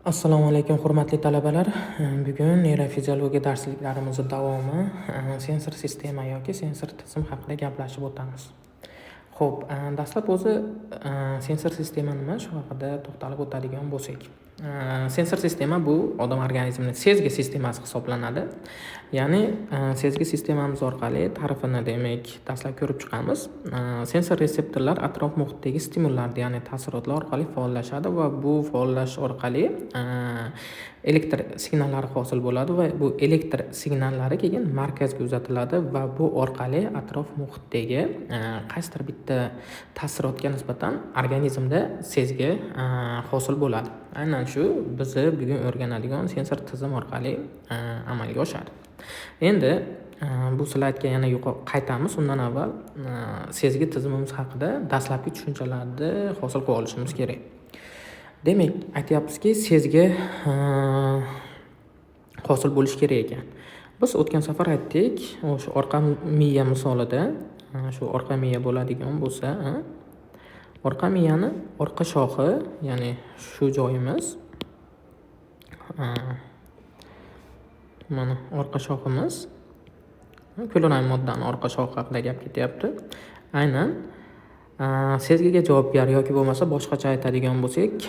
Assalomu alaykum, hurmatli talabalar. Bugun neyrofiziologiya darsliklarimizni davomi sensor sistema yoki sensor tizim haqida gaplashib o'tamiz. Xo'p, dastlab o'zi sensor sistema nima, shu haqida to'xtalib o'tadigan bo'lsak. Sensor sistema bu odam organizmining sezgi sistemasi hisoblanadi. Ya'ni sezgi sistemamiz orqali ta'rifini, demak, dastlab ko'rib chiqamiz. Sensor reseptorlar atrof muhitdagi stimullarni, ya'ni ta'sirotlar orqali faollashadi va bu faollash orqali elektr signallari hosil bo'ladi va bu elektr signallari keyin markazga uzatiladi va bu orqali atrof muhitdagi qaysidir bitta ta'sirotga nisbatan organizmda sezgi hosil bo'ladi. Aynan shu bizni bugun o'rganadigan sensor tizim orqali amalga oshadi. Endi bu slaydga yana qaytamiz. Undan avval sezgi tizimimiz haqida dastlabki tushunchalarni hosil qilib olishimiz kerak. Demak, aytyapmizki, sezgi hosil bo'lishi kerak ekan. Biz o'tgan safar aytdik, o'sha orqa miya misolida, shu orqa miya bo'ladigan bo'lsa, orqa miyani orqa shoxi, ya'ni shu joyimiz, mana orqa shoximiz, kulrang moddani orqa shoxi haqida gap ketyapti. Aynan sezgiga javobgar yoki bo'lmasa boshqacha aytadigan bo'lsak,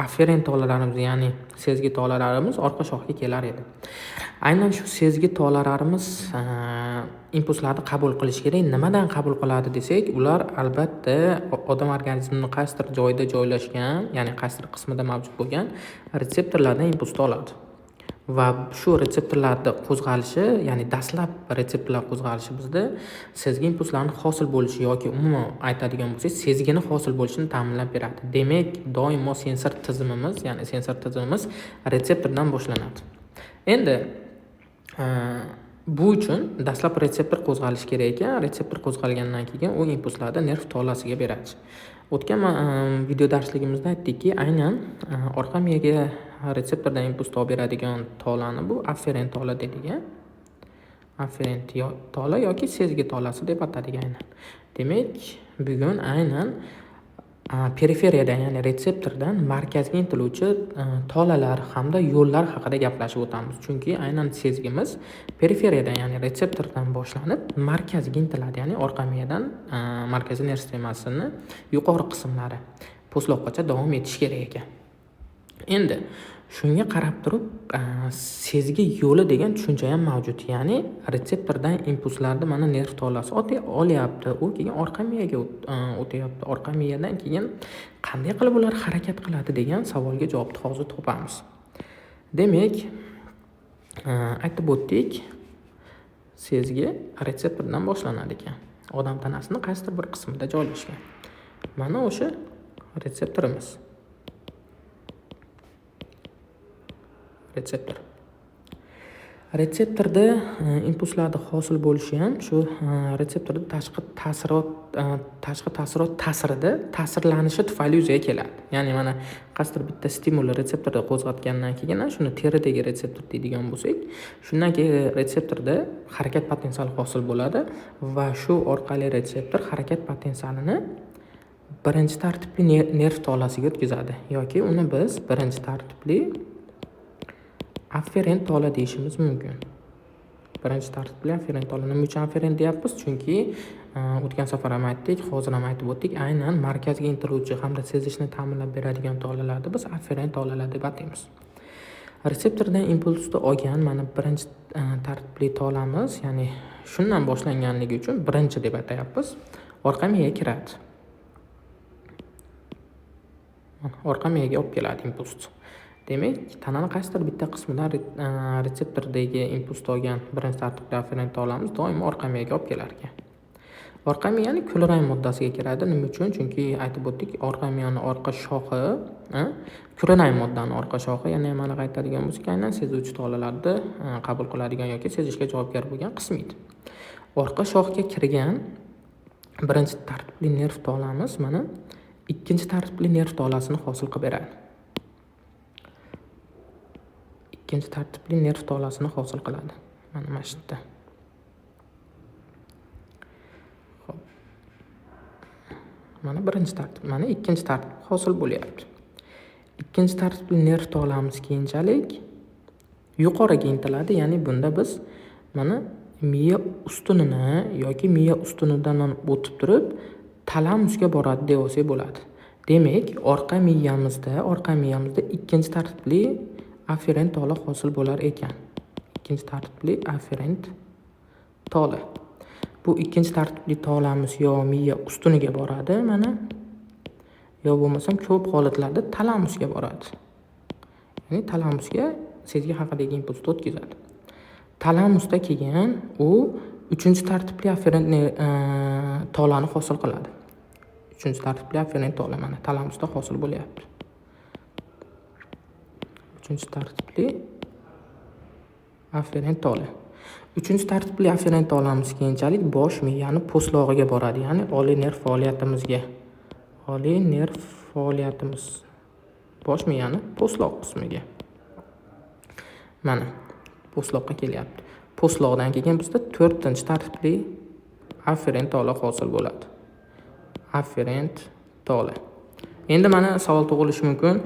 afferent tolalarimiz, ya'ni sezgi tolalarimiz orqa shoxga kelar edi. Aynan shu sezgi tolalarimiz impulslarni qabul qilish kerak. Nimadan qabul qiladi desak, ular albatta odam organizmining qaysidir joyida joylashgan, ya'ni qaysidir qismida mavjud bo'lgan retseptorlardan impulsni oladi. Va shu retseptorlarni qo'zg'alishi, ya'ni dastlab retseptorlar qo'zg'alishi bizda sezgi impulslarni hosil bo'lishi yoki umuman aytadigan bo'lsak, sezgini hosil bo'lishini ta'minlab beradi. Demak, doimo sensor tizimimiz, ya'ni sensor tizimimiz retseptordan boshlanadi. Endi bu uchun dastlab retseptor qo'zg'alishi kerak ekan. Retseptor qo'zg'algandan keyin u impulslarni nerv tolasiga beradi. O'tgan video darsligimizda aytdikki, aynan orqa miyaga retseptordan impuls olib beradigan tolani bu afferent tola dedik. Afferent tola yoki sezgi tolasi deb atadik aynan. Demak, bugun aynan periferiyadan, ya'ni retseptordan markazga intiluvchi tolalar hamda yo'llar haqida gaplashib o'tamiz. Chunki aynan sezgimiz periferiyadan, ya'ni retseptordan boshlanib markazga intiladi, ya'ni orqa miyadan markaziy nerv sistemasini yuqori qismlari po'stloqgacha davom etishi kerak ekan. Endi shunga qarab turib, sezgi yo'li degan tushuncha ham mavjud. Ya'ni retseptordan impulslarni mana nerv tolasi olyapti, u keyin orqa miyaga o'tyapti. Orqa miyadan keyin qanday qilib ular harakat qiladi degan savolga javobni hozir topamiz. Demak, aytib o'tdik, sezgi retseptordan boshlanadi ekan. Odam tanasining qaysidir bir qismida joylashgan. Mana o'sha retseptorimiz. Retseptor. Retseptorda impulslarni hosil bo'lishi ham shu retseptorda tashqi ta'sirot ta'sirida ta'sirlanishi tufayli yuzaga keladi. Ya'ni mana qaysidir bitta stimulni retseptorda qo'zg'atgandan keyin, shuni teridagi retseptor deydigan bo'lsak, shundan keyin retseptorda harakat potensiali hosil bo'ladi va shu orqali retseptor harakat potensialini birinchi tartibli nerv tolasiga o'tkazadi yoki uni biz birinchi tartibli afferent tola deyishimiz mumkin. Birinchi tartibli afferent tola. Nima uchun afferent deyapmiz? Chunki o'tgan safar ham aytdik, hozir ham aytib o'tdik, aynan markazga intiluvchi hamda sezishni ta'minlab beradigan tolalarni biz afferent tolalar deb ataymiz. Retseptordan impulsni olgan mana birinchi tartibli tolamiz, ya'ni shundan boshlanganligi uchun birinchi deb atayapmiz, orqa miyaga kiradi. Orqa miyaga olib keladi impulsni. Demak, tanani qaysidir bitta qismidan retseptordagi impulsni olgan birinchi tartibli afferent tolamiz doimo orqa miyaga olib kelar ekan. Orqa miyani kulrang moddasiga kiradi. Nima uchun? Chunki aytib o'tdik, orqa miyani orqa shoxi, kulrang moddani orqa shoxi, ya'ni mana qaytadigan bo'lsak, aynan sezuvchi tolalarni qabul qiladigan yoki sezishga javobgar bo'lgan qismi edi. Orqa shoxga kirgan birinchi tartibli nerv tolamiz mana ikkinchi tartibli nerv tolasini hosil qilib beradi. Ikkinchi tartibli nerv tolasini hosil qiladi. Mana shu yerda. Xo'p. Mana birinchi tartib, mana ikkinchi tartib hosil bo'lyapti. Ikkinchi tartibli nerv tolamiz keyinchalik yuqoriga intiladi, ya'ni bunda biz mana miya ustunini yoki miya ustunidan o'tib turib talamusga boradi deb olsak bo'ladi. Demak, orqa miyamizda ikkinchi tartibli afferent tola hosil bo'lar ekan. Ikkinchi tartibli afferent tola. Bu ikkinchi tartibli tolamiz yo miya ustuniga boradi, mana, yo bo'lmasam ko'p holatlarda talamusga boradi. Ya'ni talamusga sezgi haqidagi impulsni o'tkazadi. Talamusda keyin u uchinchi tartibli afferent tolani hosil qiladi. Uchinchi tartibli afferent tola mana talamusda hosil bo'lyapti. Uchinchi tartibli afferent tola. Uchinchi tartibli afferent tolamiz keyinchalik bosh miyani po'stlog'iga boradi, ya'ni oliy nerv faoliyatimizga. Oliy nerv faoliyatimiz bosh miyani po'stloq qismiga. Mana po'stloqqa kelyapti. Po'stloqdan keyin bizda to'rtinchi tartibli afferent tola hosil bo'ladi. Afferent tola. Endi mana savol tug'ilishi mumkin.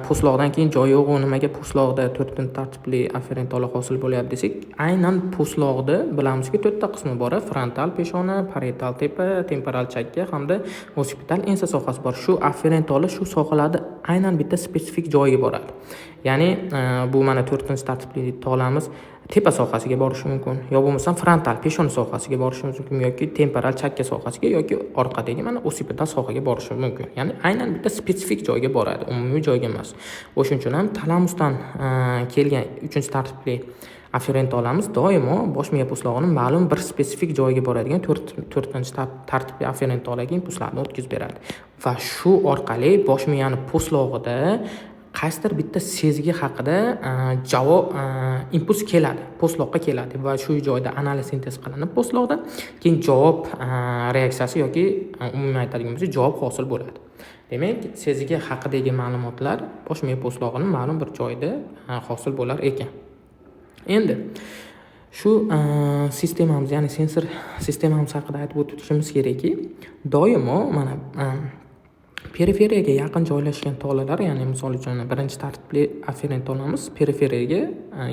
Po'stloqdan keyin joyi yo'q, nimaga po'stloqda to'rtinchi tartibli afferent tola hosil bo'lyapti desak, aynan po'stloqda bilamizki to'rtta qismi bor: frontal peshona, parietal tepa, temporal chakka hamda occipital ensa sohasi bor. Shu afferent tola shu sohalarda aynan bitta spesifik joyiga boradi. Ya'ni bu mana to'rtinchi tartibli tolamiz tepa sohasiga borishi mumkin, yo bo'lmasam frontal peshona sohasiga borishi mumkin yoki temporal chakka sohasiga yoki orqadagi mana occipital sohaga borishi mumkin. Ya'ni aynan bitta spesifik joyga boradi, umumiy joyga emas. O'shuning uchun ham talamusdan kelgan uchinchi tartibli afferent tolamiz doimo bosh miya po'stlog'ini ma'lum bir spesifik joyga boradigan to'rtinchi tartibli afferent tolaga impulslarni o'tkazib beradi va shu orqali bosh miyani po'stlog'ida qaysidir bitta sezgi haqida javob impuls keladi, po'stloqqa keladi va shu joyda analiz sintez qilinib po'stloqda keyin javob reaksiyasi yoki umuman aytadigan bo'lsak javob hosil bo'ladi. Demak, sezgi haqidagi ma'lumotlar bosh miya po'stlog'ining ma'lum bir joyida hosil bo'lar ekan. Endi shu sistemamiz, ya'ni sensor sistemamiz haqida aytib o'tishimiz kerakki, doimo mana periferiyaga yaqin joylashgan tolalar, ya'ni misol uchun birinchi tartibli afferent tolamiz periferiyaga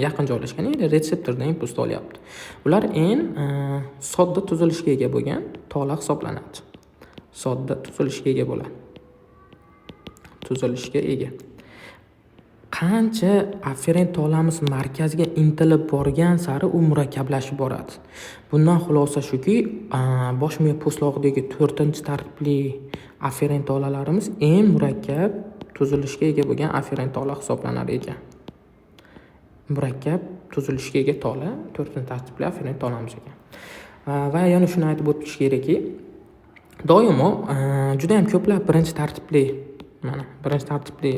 yaqin joylashgan, ya'ni retseptordan impuls olyapti. Ular eng sodda tuzilishga ega bo'lgan tola hisoblanadi. Sodda tuzilishga ega bo'ladi. Tuzilishga ega. Qancha afferent tolamiz markazga intilib borgan sari u murakkablashib boradi. Bundan xulosa shuki, bosh miya po'stlog'idagi to'rtinchi tartibli afferent tolalarimiz eng murakkab tuzilishga ega bo'lgan afferent tola hisoblanar ekan. Murakkab tuzilishga ega tola to'rtinchi tartibli afferent tolamiz ekan. Va yana shuni aytib o'tish kerakki, doimo juda ham ko'plab birinchi tartibli, mana birinchi tartibli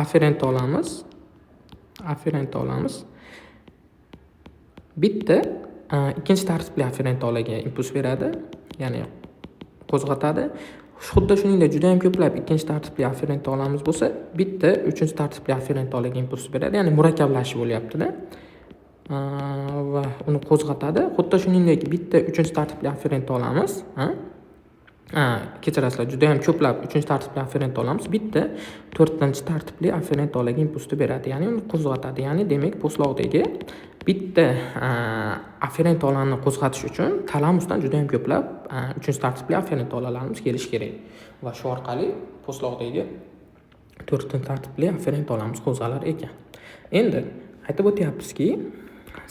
afferent tolamiz bitta ikkinchi tartibli afferent tolaga impuls beradi, ya'ni qo'zg'atadi. Xuddi shuningdek juda ham ko'plab ikkinchi tartibli afferent tolamiz bo'lsa, bitta uchinchi tartibli afferent tolaga impuls beradi, ya'ni murakkablashib bo'lyapti-da. Va uni qo'zg'atadi. Xuddi shuningdek bitta uchinchi tartibli afferent tolamiz, kechirasizlar, juda ham ko'plab uchinchi tartibli afferent tolamiz bitta to'rtinchi tartibli afferent tolaga impulsni beradi, ya'ni uni qo'zg'atadi. Ya'ni demak, po'stloqdagi bitta afferent tolani qo'zg'atish uchun talamusdan juda ham ko'plab uchinchi tartibli afferent tolalarimiz kelishi kerak va shu orqali po'stloqdagi to'rtinchi tartibli afferent tolamiz qo'zg'alar ekan. Endi aytib o'tyapmizki,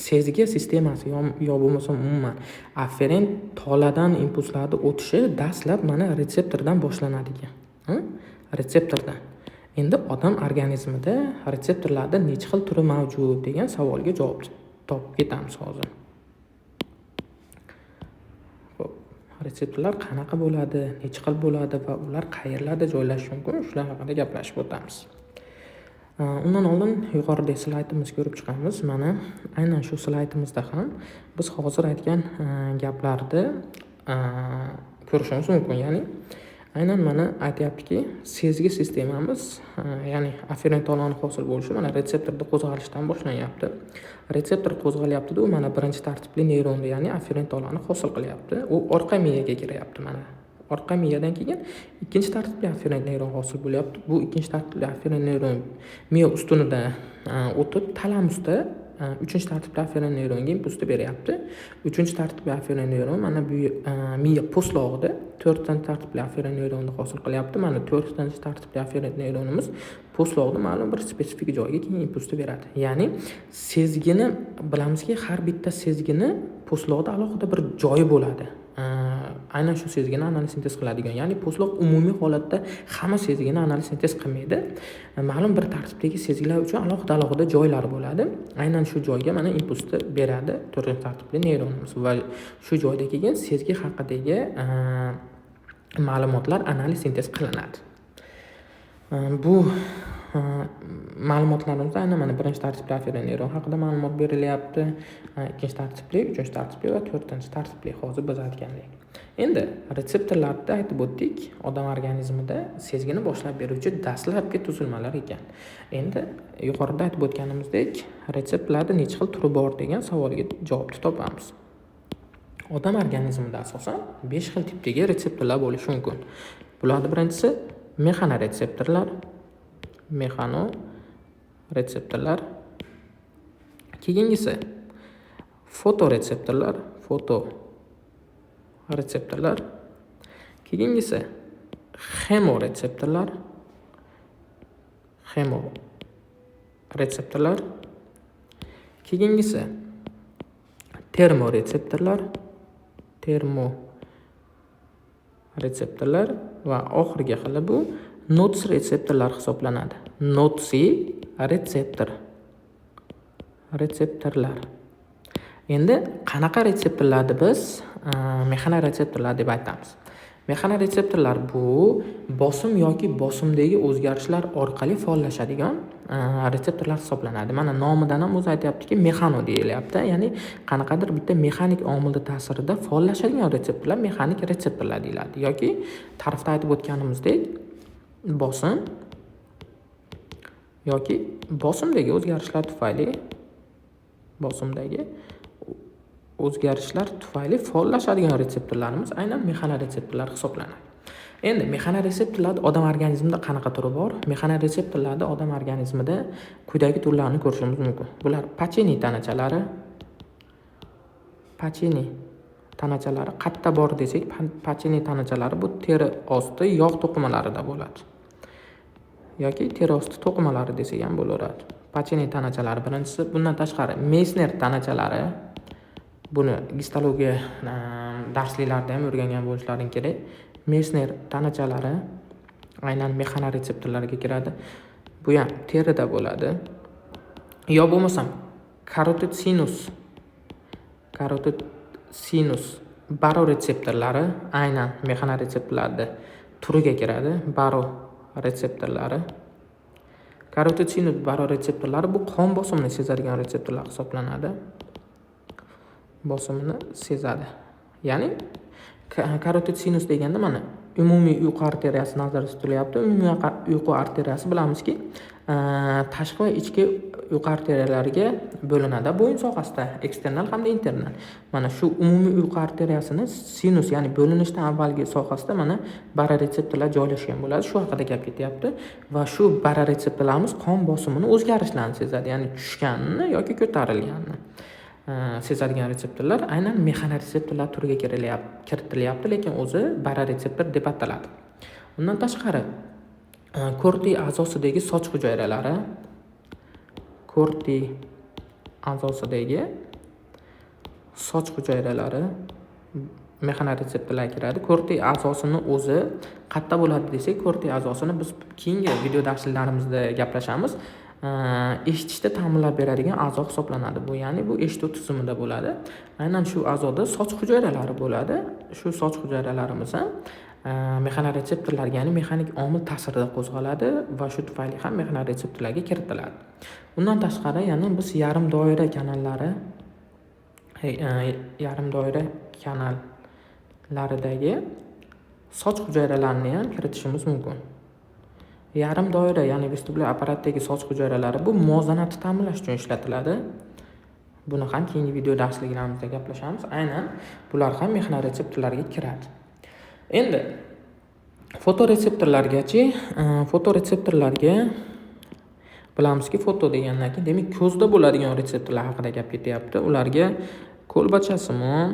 sezgi sistemasi yo bo'lmasam umuman afferent toladan impulslarni o'tishi dastlab mana retseptordan boshlanadi ekan. Retseptordan. Endi odam organizmida retseptorlarda necha xil turi mavjud degan savolga javob topib ketamiz hozir. Xo'p, retseptorlar qanaqa bo'ladi, necha xil bo'ladi va ular qayerlarda joylashishi mumkin, shular haqida gaplashib o'tamiz. Undan oldin yuqoridagi slaydimizni ko'rib chiqamiz. Mana aynan shu slaydimizda ham biz hozir aytgan gaplarni ko'rishimiz mumkin. Ya'ni aynan mana aytyaptiki, sezgi sistemamiz, ya'ni afferent tolani hosil bo'lishi mana retseptorda qo'zg'alishdan boshlanyapti. Retseptor qo'zg'alyapti-da, u mana birinchi tartibli neyronni, ya'ni afferent tolani hosil qilyapti. U orqa miyaga kiryapti mana. Orqa miyadan keyin ikkinchi tartibli afferent neyron hosil bo'lyapti. Bu ikkinchi tartibli afferent neyron miya ustunida o'tib talamusda uchinchi tartibli afferent neyronga impulsni beryapti. Uchinchi tartibli afferent neyron mana bu miya po'stlog'ida to'rtinchi tartibli afferent neyronni hosil qilyapti. Mana to'rtinchi tartibli afferent neyronimiz po'stloqda ma'lum bir spesifik joyga keyin impulsni beradi. Ya'ni sezgini bilamizki, har bitta sezgini po'stloqda alohida bir joyi bo'ladi. Aynan shu sezgini analiz sintez qiladigan, ya'ni po'stloq umumiy holatda hamma sezgini analiz sintez qilmaydi. Ma'lum bir tartibdagi sezgilar uchun alohida alohida joylar bo'ladi. Aynan shu joyga mana impulsni beradi to'rtinchi tartibli neyronimiz va shu joyda keyin sezgi haqidagi ma'lumotlar analiz sintez qilinadi. Bu ma'lumotlarimizda aynan mana birinchi tartibli afferent neyron haqida ma'lumot berilyapti. Ikkinchi tartibli, uchinchi tartibli va to'rtinchi tartibli, hozir biz aytgandek. Endi retseptorlarda aytib o'tdik, odam organizmida sezgini boshlab beruvchi dastlabki tuzilmalar ekan. Endi yuqorida aytib o'tganimizdek, retseptorlarda necha xil turi bor degan savolga javobni topamiz. Odam organizmida asosan 5 xil tipdagi retseptorlar bo'lishi mumkin. Bularning birinchisi mexanoretseptorlar, mexanoretseptorlar. Keyingisi fotoretseptorlar, fotoretseptorlar. Keyingisi xemoretseptorlar, xemoretseptorlar. Keyingisi termoretseptorlar, termoretseptorlar va oxirgi xili bu notsiretseptorlar hisoblanadi. Notsiretseptor, retseptorlar. Endi qanaqa retseptorlarni biz mexanoretseptorlar deb aytamiz? Mexanoretseptorlar bu bosim yoki bosimdagi o'zgarishlar orqali faollashadigan retseptorlar hisoblanadi. Mana nomidan ham o'zi aytyaptiki, mexano deyilyapti. Ya'ni qanaqadir bitta mexanik omilni ta'sirida faollashadigan retseptorlar mexanik retseptorlar deyiladi. Yoki ta'rifda aytib o'tganimizdek, bosim yoki bosimdagi o'zgarishlar tufayli, bosimdagi o'zgarishlar tufayli faollashadigan retseptorlarimiz aynan mexanoretseptorlar hisoblanadi. Endi mexanoretseptorlarda odam organizmida qanaqa turi bor? Mexanoretseptorlarda odam organizmida quyidagi turlarni ko'rishimiz mumkin. Bular Pacini tanachalari, Pacini tanachalari qayerda bor desak, Pacini tanachalari bu teri osti yog' to'qimalarida bo'ladi. Yoki teri osti to'qimalari desak ham bo'laveradi. Pacini tanachalari birinchisi, bundan tashqari Meysner tanachalari, buni gistologiya darsliklarida ham o'rgangan bo'lishlaring kerak. Meysner tanachalari aynan mexanoretseptorlarga kiradi. Bu ham terida bo'ladi. Yo bo'lmasam karotid sinus, karotid sinus baroretseptorlari aynan mexanoretseptorlarni turiga kiradi. Baroretseptorlari. Karotid sinus baroretseptorlari bu qon bosimini sezadigan retseptorlar hisoblanadi. Bosimini sezadi. Ya'ni karotid sinus deganda mana umumiy uyqu arteriyasi nazarda tutilyapti. Umumiy uyqu arteriyasi bilamizki, tashqi va ichki uyqu arteriyalariga bo'linadi. Bo'yin sohasida eksternal hamda internal. Mana shu umumiy uyqu arteriyasini sinus, ya'ni bo'linishdan avvalgi sohasida mana baroretseptorlar joylashgan bo'ladi. Shu haqida gap ketyapti va shu baroretseptorlarimiz qon bosimini o'zgarishlarini sezadi, ya'ni tushganini yoki ko'tarilganini sezadigan retseptorlar aynan mexanoretseptorlar turiga kiritilyapti, lekin o'zi baroretseptor deb ataladi. Undan tashqari Korti a'zosidagi soch hujayralari, Korti a'zosidagi soch hujayralari mexanoretseptorlarga kiradi. Korti a'zosini o'zi qayerda bo'ladi desak, Korti a'zosini biz keyingi video darslarimizda gaplashamiz. Eshitishda ta'minlab beradigan a'zo hisoblanadi bu, ya'ni bu eshituv tizimida bo'ladi. Aynan shu a'zoda soch hujayralari bo'ladi. Shu soch hujayralarimiz ham mexanoretseptorlarga, ya'ni mexanik omil ta'sirida qo'zg'aladi va shu tufayli ham mexanoretseptorlarga kiritiladi. Undan tashqari yana biz yarim doira kanallari, yarim doira kanallaridagi soch hujayralarini ham kiritishimiz mumkin. Yarim doira, ya'ni vestibulyar apparatdagi soch hujayralari bu muvozanatni ta'minlash uchun ishlatiladi. Buni ham keyingi video darsliklarimizda gaplashamiz. Aynan bular ham mexanoretseptorlarga kiradi. Endi Fotoretseptorlargachi, fotoretseptorlarga bilamizki, foto degandan keyin demak ko'zda bo'ladigan retseptorlar haqida gap ketyapti. Ularga kolbachasimon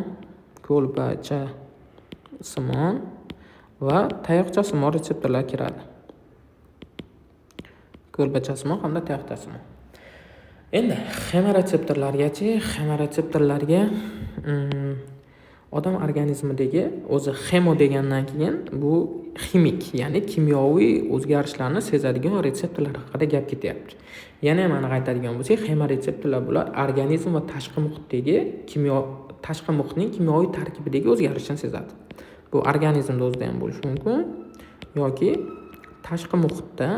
va tayoqchasimon retseptorlar kiradi. Kolbachasimon hamda tayoqchasimon. Endi xemoretseptorlargachi, xemoretseptorlarga odam organizmidagi o'zi xemo degandan keyin bu ximik, ya'ni kimyoviy o'zgarishlarni sezadigan retseptorlar haqida gap ketyapti. Yana ham aniq aytadigan bo'lsak, xemoretseptorlar bular organizm va tashqi muhitdagi tashqi muhitning kimyoviy tarkibidagi o'zgarishni sezadi. Bu organizmda o'zida ham bo'lishi mumkin yoki tashqi muhitda,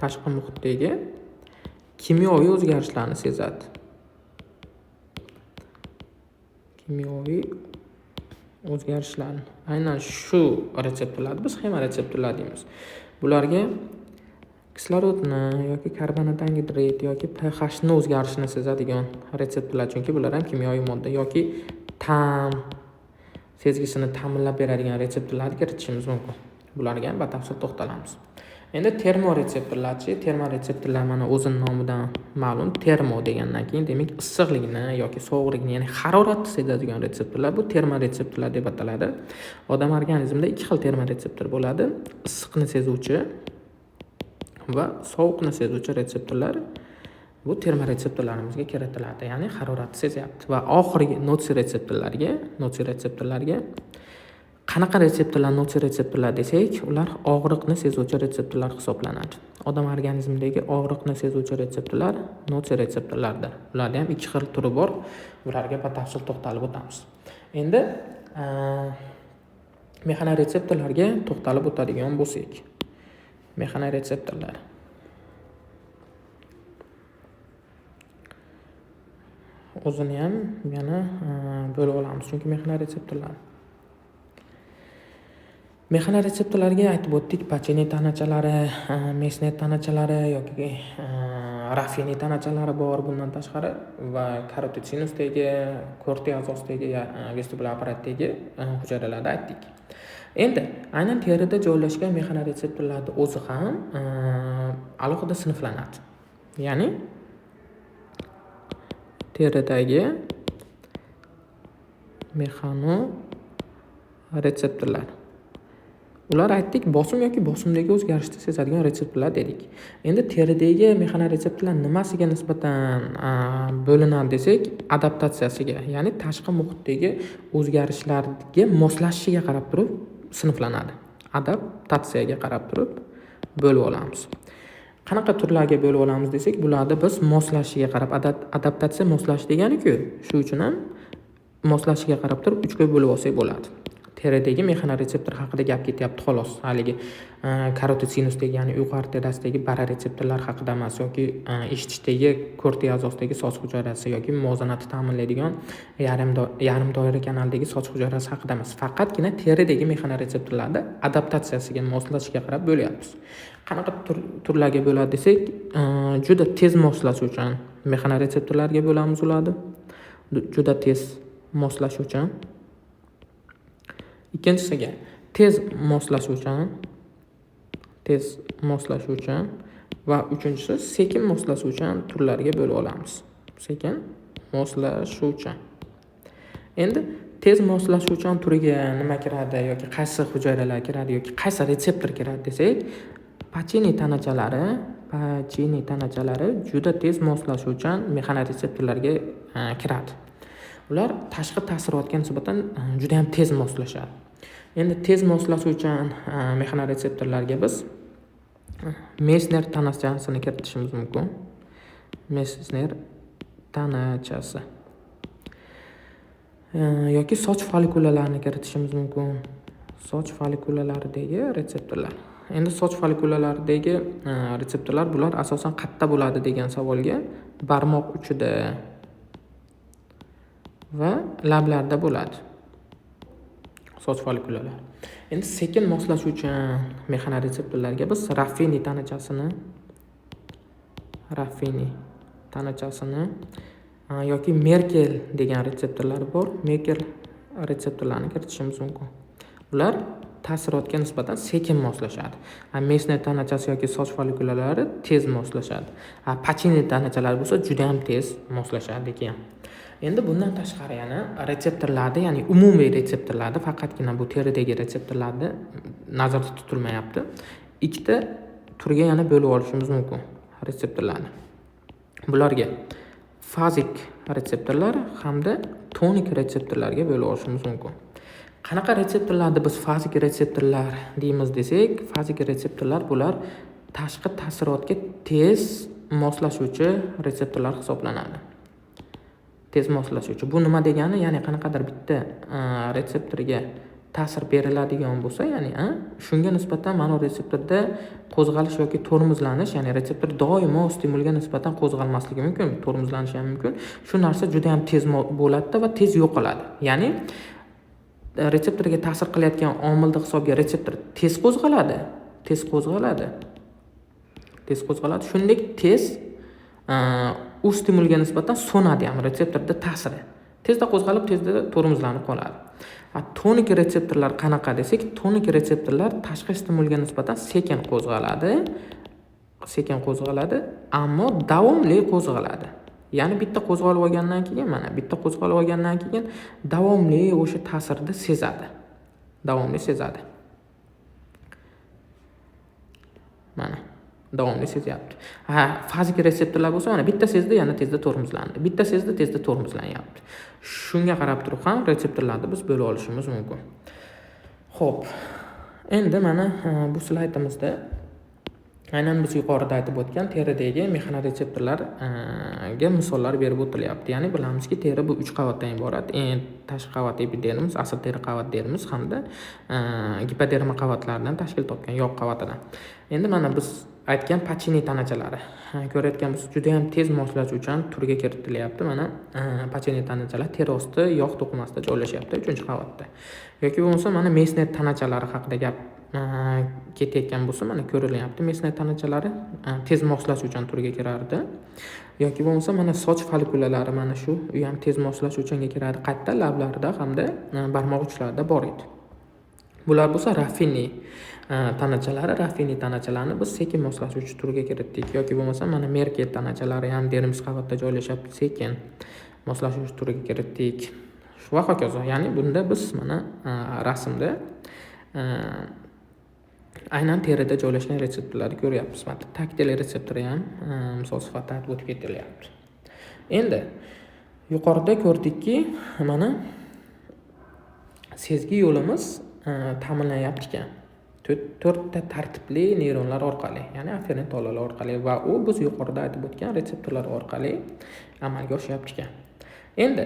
tashqi muhitdagi kimyoviy o'zgarishlarni sezadi. Kimyoviy o'zgarishlarni. Aynan shu retseptorlarni biz xemoretseptorlar deymiz. Bularga kislorodni yoki karbonat angidrid yoki pHni o'zgarishini sezadigan retseptorlar, chunki bular ham kimyoviy modda yoki ta'm sezgisini ta'minlab beradigan retseptorlarni kiritishimiz mumkin. Bularga ham batafsil to'xtalamiz. Endi termoretseptorlarchi, termoretseptorlar mana o'zining nomidan ma'lum, termo degandan keyin demak issiqlikni yoki sovuqlikni, ya'ni haroratni sezadigan retseptorlar bu termoretseptorlar deb ataladi. Odam organizmida ikki xil termoretseptor bo'ladi: issiqni sezuvchi va sovuqni sezuvchi retseptorlar bu termoretseptorlarimizga kiritiladi, ya'ni haroratni sezyapti. Va oxirgi notsiretseptorlarga qanaqa retseptorlar notsiretseptorlar desak, ular og'riqni sezuvchi retseptorlar hisoblanadi. Odam organizmidagi og'riqni sezuvchi retseptorlar notsiretseptorlardir. Ularda ham ikki xil turi bor. Ularga batafsil to'xtalib o'tamiz. Endi mexanoretseptorlarga to'xtalib o'tadigan bo'lsak, mexanoretseptorlar o'zini ham yana bo'lib olamiz, chunki mexanoretseptorlarga aytib o'tdik, Pacini tanachalari, Messner tanachalari yoki Raffini tanachalari bor bundan tashqari va karotid sinusdagi, Korti a'zosidagi, vestibulyar apparatdagi hujayralarda aytdik. Endi aynan terida joylashgan mexanoretseptorlarning o'zi ham alohida sinflanadi. Ya'ni teridagi mexanoretseptorlar. Ular aytdik bosim yoki bosimdagi o'zgarishni sezadigan retseptorlar dedik. Endi teridagi mexanoretseptorlar nimasiga nisbatan bo'linadi desak, adaptatsiyasiga, ya'ni tashqi muhitdagi o'zgarishlarga moslashishiga qarab turib sinflanadi. Adaptatsiyaga qarab turib bo'lib olamiz. Qanaqa turlarga bo'lib olamiz desak, bularda biz moslashishiga qarab, adaptatsiya moslashish degani-ku, shu uchun ham moslashishiga qarab turib 3 ga bo'lib olsak bo'ladi. Teridagi mexanoretseptor haqida gap ketyapti xolos. Haligi karotid sinusdagi, ya'ni uyqu arteriyasidan baroretseptorlar haqida emas yoki eshitishdagi Korti a'zosidagi soch hujayrasi yoki muvozanatni ta'minlaydigan yarim doira kanalidagi soch hujayrasi haqida emas. Faqatgina teridagi mexanoretseptorlarda adaptatsiyasiga, moslashishiga qarab bo'lyapmiz. Qanaqa turlarga bo'ladi desak, juda tez moslashuvchan mexanoretseptorlarga bo'lamiz ularni. Juda tez moslashuvchan. Ikkinchisiga tez moslashuvchan va uchinchisi sekin moslashuvchan turlarga bo'lib olamiz. Sekin moslashuvchan. Endi tez moslashuvchan turiga nima kiradi yoki qaysi hujayralar kiradi yoki qaysi retseptor kiradi desak, Pacini tanachalari juda tez moslashuvchan mexanoretseptorlarga kiradi. Ular tashqi ta'sirotga nisbatan juda ham tez moslashadi. Endi tez moslashuvchan mexanoretseptorlarga biz Messner tanachasini kiritishimiz mumkin. Messner tanachasi yoki soch follikulalarini kiritishimiz mumkin. Soch follikulalaridagi retseptorlar. Endi soch follikulalaridagi retseptorlar bular asosan qayerda bo'ladi degan savolga barmoq uchida va lablarda bo'ladi soch follikulalari. Endi sekin moslashuvchan mexanoretseptorlarga biz Raffini tanachasini yoki Merkel degan retseptorlar bor. Merkel retseptorlarini kiritishimiz mumkin. Ular ta'sirotga nisbatan sekin moslashadi. Mesner tanachasi yoki soch follikulalari tez moslashadi. Pachini tanachalari bo'lsa juda ham tez moslashadi ekan. Endi bundan tashqari yana retseptorlarda, ya'ni umumiy retseptorlarda, faqatgina bu teridagi retseptorlarda nazarda tutilmayapti. Ikkita turga yana bo'lib olishimiz mumkin retseptorlarni. Bularga fazik retseptorlar hamda tonik retseptorlarga bo'lib olishimiz mumkin. Qanaqa retseptorlarni biz fazik retseptorlar deymiz desak, fazik retseptorlar bular tashqi ta'sirotga tez moslashuvchi retseptorlar hisoblanadi. Tez moslashuvchi. Bu nima degani? Ya'ni qanaqadir bitta retseptorga ta'sir beriladigan bo'lsa, ya'ni shunga nisbatan mana retseptorda qo'zg'alish yoki tormozlanish, ya'ni retseptor doimo stimulga nisbatan qo'zg'almasligi mumkin, tormozlanishi ham mumkin. Shu narsa juda ham tez bo'ladi va tez yo'qoladi. Ya'ni retseptorga ta'sir qilayotgan omilni hisobiga retseptor tez qo'zg'aladi, tez qo'zg'aladi. Tez qo'zg'aladi. Shuningdek, tez u stimulga nisbatan so'nadi ham retseptorda ta'siri. Tezda qo'zg'alib, tezda tormozlanib qoladi. Tonik retseptorlar qanaqa desak, tonik retseptorlar tashqi stimulga nisbatan sekin qo'zg'aladi, sekin qo'zg'aladi, ammo davomli qo'zg'aladi. Ya'ni bitta qo'zg'alib olgandan keyin, mana bitta qo'zg'alib olgandan keyin davomli o'sha ta'sirni sezadi. Davomli sezadi. Mana davomli sezyapti. Fazik retseptorlar bo'lsa, mana bitta sezdi, yana tezda tormozlandi. Bitta sezdi, tezda tormozlanyapti. Shunga qarab turib ham retseptorlarni biz bo'lib olishimiz mumkin. Xo'p, endi mana bu slaydimizda aynan biz yuqorida aytib o'tgan teridagi mexanoretseptorlarga misollar berib o'tilyapti. Ya'ni bilamizki, teri bu 3 qavatdan iborat. Eng tashqi qavat epidermis, asl teri qavat dermis hamda gipoderma qavatlaridan tashkil topgan yog' qavatidan. Endi mana biz aytgan pachini tanachalari. Ko'rayotgan biz juda ham tez moslashuvchan turga kiritilyapti. Mana pachini tanachalar teri osti yog' to'qimasida joylashyapti 3-qavatda. Yoki bo'lmasa mana Mesner tanachalari haqida gap ketayotgan bo'lsa, mana ko'rilyapti Mesner tanachalari tez moslashuvchan turga kirardi. Yoki bo'lmasa mana soch follikulalari, mana shu u ham tez moslashuvchanga kiradi. Qayerda? Lablarda hamda barmoq uchlarida bor edi. Bular bo'lsa Raffini tanachalari. Raffini tanachalarni biz sekin moslashuvchi turga kiritdik. Yoki bo'lmasa mana Merkel tanachalari ham dermis qavatda joylashyapti, sekin moslashuvchi turga kiritdik. Shu va hokazo. Ya'ni bunda biz mana rasmda aynan terida joylashgan retseptorlarni ko'ryapmiz. Mana taktil retseptori ham misol sifatida aytib o'tib ketilyapti. Endi yuqorida ko'rdikki, mana sezgi yo'limiz ta'minlanyapti ekan. To'rtta tartibli neyronlar orqali, ya'ni afferent tolalar orqali va u biz yuqorida aytib o'tgan retseptorlar orqali amalga oshyapti ekan. Endi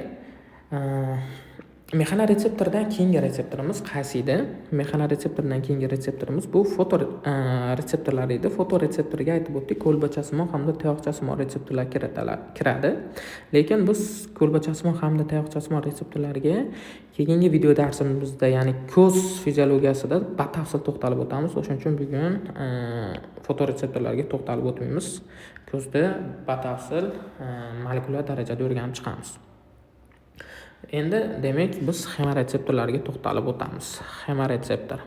mexanoretseptordan keyingi retseptorimiz qaysi edi? Mexanoretseptordan keyingi retseptorimiz bu fotoretseptorlar edi. Fotoretseptorga aytib o'tdik, kolbachasimon hamda tayoqchasimon retseptorlar kiradi. Lekin biz kolbachasimon hamda tayoqchasimon retseptorlarga keyingi video darsimizda, ya'ni ko'z fiziologiyasida batafsil to'xtalib o'tamiz. O'shaning uchun bugun fotoretseptorlarga to'xtalib o'tmaymiz. Ko'zda batafsil molekulyar darajada o'rganib chiqamiz. Endi demak biz xemoretseptorlarga to'xtalib o'tamiz. Xemoretseptor.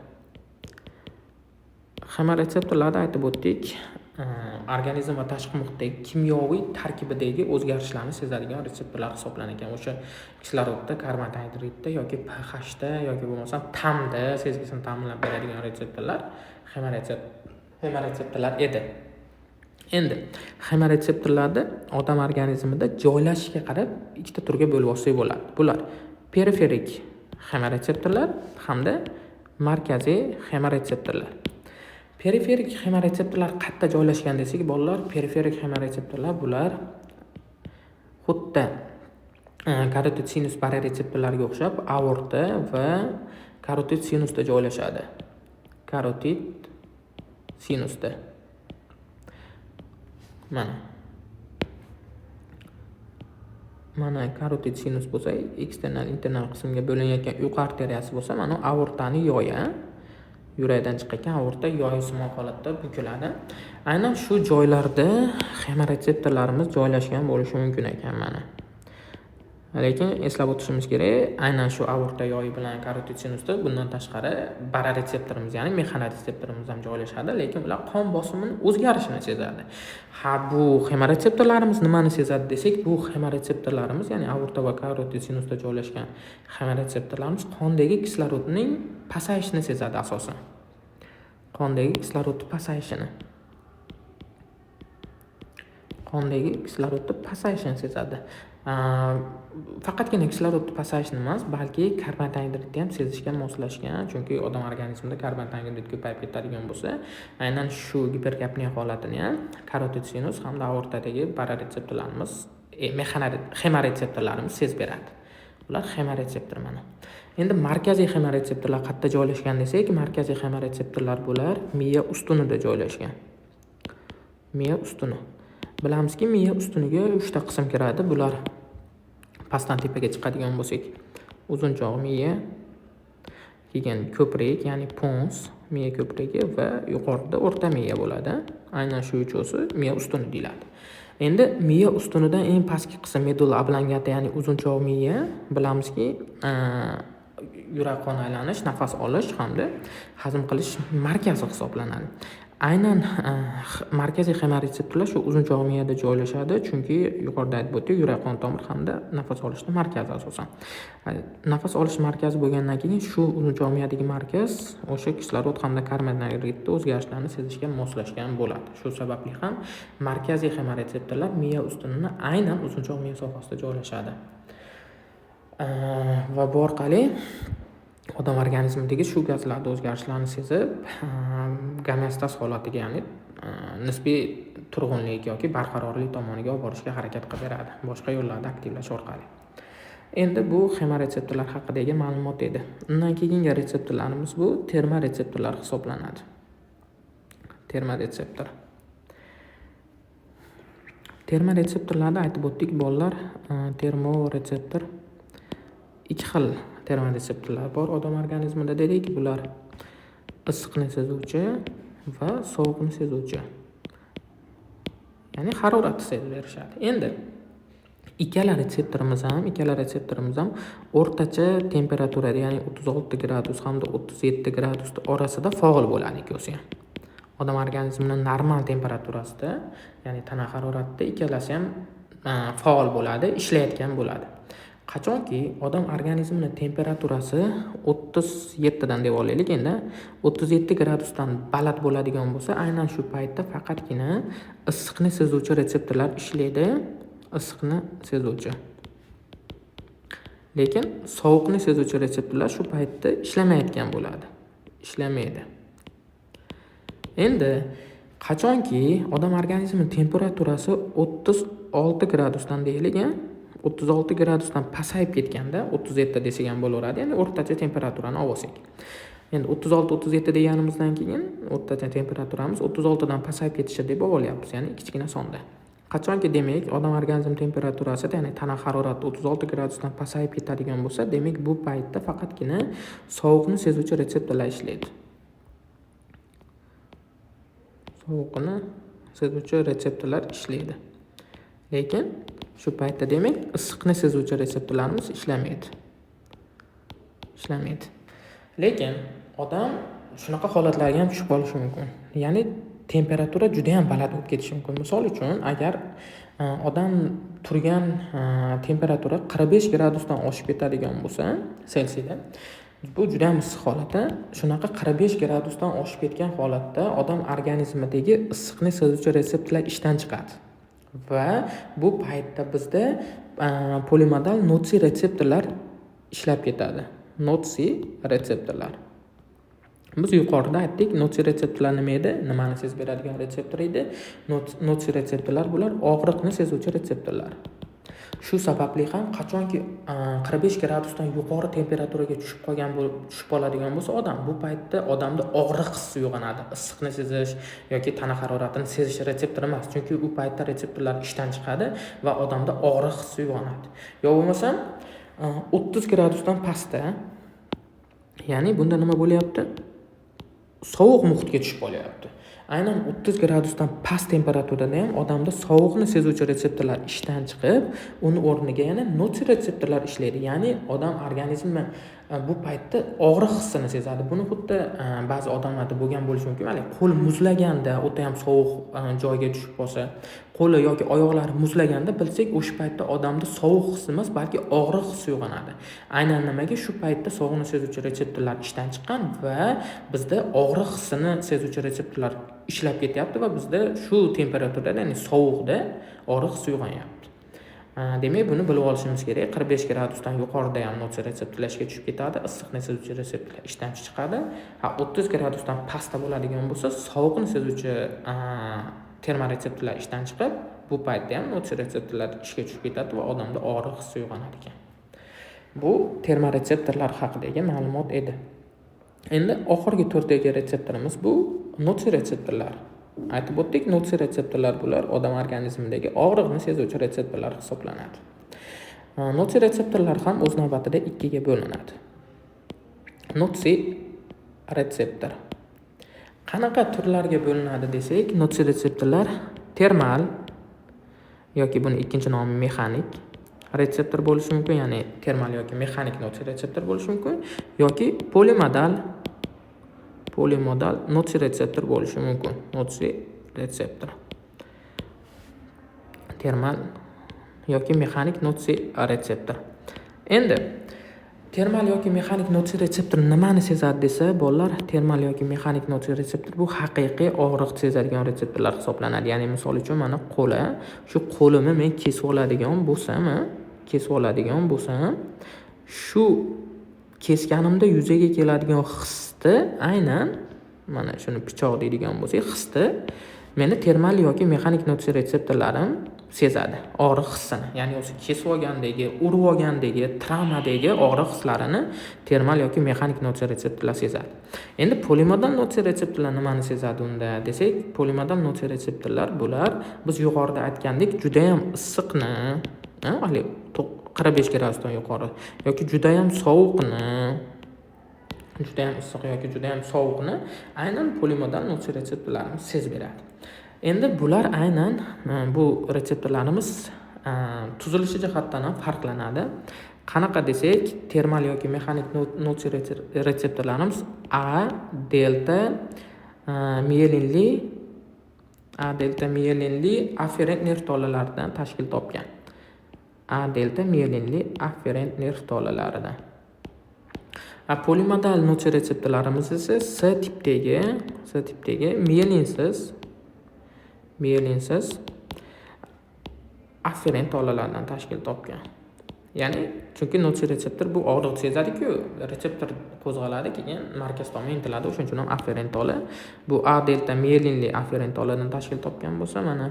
Xemoretseptorlarda aytib o'tdik, organizm va tashqi muhitdagi kimyoviy tarkibidagi o'zgarishlarni sezadigan retseptorlar hisoblanar ekan. O'sha kislorodda, karbon angidridda yoki pHda yoki bo'lmasam ta'mda sezgisini ta'minlab beradigan retseptorlar xemoretseptorlar edi. Endi xemoretseptorlarda odam organizmida joylashishiga qarab ikkita turga bo'lib olsak bo'ladi. Bular periferik xemoretseptorlar hamda markaziy xemoretseptorlar. Periferik xemoretseptorlar qayerda joylashgan desak, bolalar, periferik xemoretseptorlar bular xuddi karotid sinus baroretseptorlarga o'xshab aorta va karotid sinusda joylashadi. Karotid sinusda. Mana karotid sinus bo'lsa, eksternal internal qismga bo'linayotgan uyqu arteriyasi bo'lsa, mana aortani yoyi, yurakdan chiqayotgan aorta yoyisimon holatda bukiladi. Aynan shu joylarda xemoretseptorlarimiz joylashgan bo'lishi mumkin ekan mana. Lekin eslab o'tishimiz kerak, aynan shu aorta yoyi bilan karotid sinusda bundan tashqari baroretseptorimiz, ya'ni mexanoretseptorimiz ham joylashadi, lekin ular qon bosimini o'zgarishini sezadi. Ha, bu xemoretseptorlarimiz nimani sezadi desak, bu xemoretseptorlarimiz, ya'ni aorta va karotid sinusda joylashgan xemoretseptorlarimiz qondagi kislorodning pasayishini sezadi asosan. Qondagi kislorodni pasayishini. Qondagi kislorodni pasayishini sezadi. Faqatgina kislorodni pasayishini emas, balki karbon angidridni ham sezishga moslashgan, chunki odam organizmida karbon angidrid ko'payib ketadigan bo'lsa, aynan shu giperkapniya holatini ham karotid sinus hamda aortadagi baroretseptorlarimiz, xemoretseptorlarimiz sezib beradi. Ular xemoretseptor mana. Endi markaziy xemoretseptorlar qayerda joylashgan desak, markaziy xemoretseptorlar bular miya ustunida joylashgan. Miya ustuni. Bilamizki, miya ustuniga 3 ta qism kiradi. Bular pastdan tepaga chiqadigan bo'lsak, uzunchoq miya, keyin ko'prik, ya'ni pons, miya ko'prigi va yuqorida o'rta miya bo'ladi. Aynan shu uchosi miya ustuni deyiladi. Endi miya ustunidan eng pastki qism medulla oblongata, ya'ni uzunchoq miya, bilamizki, yurak qon aylanish, nafas olish hamda hazm qilish markazi hisoblanadi. Aynan markaziy xemoretseptorlar shu uzunchoq miyada joylashadi, chunki yuqorida aytib o'tdik, yurak qon tomir hamda nafas olishni markazi asosan. Nafas olish markazi bo'lgandan keyin shu uzunchoq miyadagi markaz o'sha kislorod hamda karbon angidridni o'zgarishlarini sezishga moslashgan bo'ladi. Shu sababli ham markaziy xemoretseptorlar miya ustunini aynan uzunchoq miya sohasida joylashadi. Va bu orqali odam organizmidagi shu gazlarni o'zgarishlarni sezib, gomeostaz holatiga, ya'ni nisbiy turg'unlik yoki barqarorlik tomoniga olib borishga harakat qilib beradi, boshqa yo'llarda aktivlash orqali. Endi bu xemoretseptorlar haqidagi ma'lumot edi. Undan keyingi retseptorlarimiz bu termoretseptorlar hisoblanadi. Termoretseptor. Termoretseptorlarda aytib o'tdik bolalar, termoretseptor ikki xil termoretseptorlar bor odam organizmida dedik. Bular issiqni sezuvchi va sovuqni sezuvchi. Ya'ni haroratni sezib berishadi. Endi ikkala retseptorimiz ham o'rtacha temperaturada, ya'ni 36 gradus hamda 37 gradus orasida faol bo'ladi ikkovsi ham. Odam organizmining normal temperaturasida, ya'ni tana haroratida ikkalasi ham faol bo'ladi, ishlayotgan bo'ladi. Qachonki odam organizmining temperaturasi 37 dan deb olaylik endi, 37 gradusdan baland bo'ladigan bo'lsa, aynan shu paytda faqatgina issiqni sezuvchi retseptorlar ishlaydi, issiqni sezuvchi. Lekin sovuqni sezuvchi retseptorlar shu paytda ishlamayotgan bo'ladi, ishlamaydi. Endi qachonki odam organizmining temperaturasi 36 gradusdan deylik, 36 gradusdan pasayib ketganda, 37 desak ham bo'laveradi, ya'ni o'rtacha temperaturani olib olsak. Endi 36-37 deganimizdan keyin o'rtacha temperaturamiz 36 dan pasayib ketishi deb olyapmiz, ya'ni kichkina sonda. Qachonki demak odam organizm temperaturasi, ya'ni tana harorati 36 gradusdan pasayib ketadigan bo'lsa, demak bu paytda faqatgina sovuqni sezuvchi retseptorlar ishlaydi. Sovuqni sezuvchi retseptorlar ishlaydi. Lekin shu paytda demak issiqni sezuvchi retseptorlarimiz ishlamaydi. Ishlamaydi. Lekin odam shunaqa holatlarga ham tushib qolishi mumkin. Ya'ni temperatura juda ham baland bo'lib ketishi mumkin. Misol uchun, agar odam turgan temperatura 45 gradusdan oshib ketadigan bo'lsa, Selsiyda, bu juda ham issiq holat. Shunaqa 45 gradusdan oshib ketgan holatda odam organizmidagi issiqni sezuvchi retseptorlar ishdan chiqadi. Va bu paytda bizda polimodal notsiretseptorlar ishlab ketadi. Notsiretseptorlar. Biz yuqorida aytdik, notsiretseptorlar nima edi? Nimani sezib beradigan retseptor edi? Notsiretseptorlar bular og'riqni sezuvchi retseptorlar. Shu sababli ham qachonki 45 gradusdan yuqori temperaturaga tushib qolgan bo'lib tushib qoladigan bo'lsa odam, bu paytda odamda og'riq hissi uyg'onadi. Issiqni sezish yoki tana haroratini sezish retseptori emas, chunki u paytda retseptorlar ishdan chiqadi va odamda og'riq hissi uyg'onadi. Yo bo'lmasam 30 gradusdan pastda, ya'ni bunda nima bo'lyapti? Sovuq muhitga tushib qolyapti. Aynan 30 gradusdan past temperaturada ham odamda sovuqni sezuvchi retseptorlar ishdan chiqib, uni o'rniga yana notsiretseptorlar ishlaydi. Ya'ni odam organizmi bu paytda og'riq hissini sezadi. Buni xuddi ba'zi odamlarda bo'lgan bo'lishi mumkin. Ya'ni qo'l muzlaganda, o'ta ham sovuq joyga tushib qolsa, qo'li yoki oyoqlari muzlaganda bilsak, o'sha paytda odamda sovuq hissi emas, balki og'riq hissi uyg'onadi. Aynan nimaga? Shu paytda sovuqni sezuvchi retseptorlar ishdan chiqqan va bizda og'riq hissini sezuvchi retseptorlar ishlab ketyapti va bizda shu temperaturada, ya'ni sovuqda og'riq hissi uyg'onyapti. Demak, buni bilib olishimiz kerak. 45 gradusdan yuqorida ham notsiretseptorlar ishga tushib ketadi, issiqni sezuvchi retseptorlar ishdan chiqadi. Ha, 30 gradusdan pastda bo'ladigan bo'lsa, sovuqni sezuvchi termoretseptorlar ishdan chiqib, bu paytda ham notsiretseptorlar ishga tushib ketadi va odamda og'riq hissi uyg'onadi ekan. Bu termoretseptorlar haqidagi ma'lumot edi. Endi oxirgi turdagi retseptorimiz bu notsiretseptorlar. Aytib o'tdik, notsiretseptorlar bular odam organizmidagi og'riqni sezuvchi retseptorlar hisoblanadi. Notsiretseptorlar ham o'z navbatida ikkiga bo'linadi. Notsiretseptor qanaqa turlarga bo'linadi desak, notsiretseptorlar termal yoki buni ikkinchi nomi mexanik retseptor bo'lishi mumkin, ya'ni termal yoki mexanik notsiretseptor bo'lishi mumkin yoki polimodal notsiretseptor bo'lishi mumkin. Notsiretseptor termal yoki mexanik notsiretseptor. Endi termal yoki mexanik notsiretseptor nimani sezadi desa, bolalar, termal yoki mexanik notsiretseptor bu haqiqiy og'riq sezadigan retseptorlar hisoblanadi. Ya'ni misol uchun mana qo'li, shu qo'limni men kesib oladigan bo'lsam, shu kesganimda yuzaga keladigan hisni, aynan mana shuni pichoq deydigan bo'lsak, hisni meni termal yoki mexanik notsiretseptorlarim sezadi, og'riq hissini. Ya'ni o'sha kesib olgandagi, urib olgandagi, travmadagi og'riq hislarini termal yoki mexanik notsiretseptorlar sezadi. Endi polimodal notsiretseptorlar nimani sezadi unda desak, polimodal notsiretseptorlar bular biz yuqorida aytgandek judayam issiqni, haligi 45 gradusdan yuqori yoki judayam sovuqni, judayam issiq yoki judayam sovuqni aynan polimodal notsiretseptorlarimiz sezib beradi. Endi bular aynan bu retseptorlarimiz tuzilishi jihatdan ham farqlanadi. Qanaqa desak, termal yoki mexanik notsiretseptorlarimiz A delta mielinli afferent nerv tolalaridan tashkil topgan. A delta mielinli afferent nerv tolalaridan. Polimodal notsiretseptorlarimiz esa S tipdagi mielinsiz afferent tolalardan tashkil topgan. Ya'ni chunki notsiretseptor bu og'riq sezadi-ku, retseptor qo'zg'aladi, keyin markaz tomon intiladi, o'shaning uchun ham afferent tola. Bu A delta mielinli afferent toladan tashkil topgan bo'lsa, mana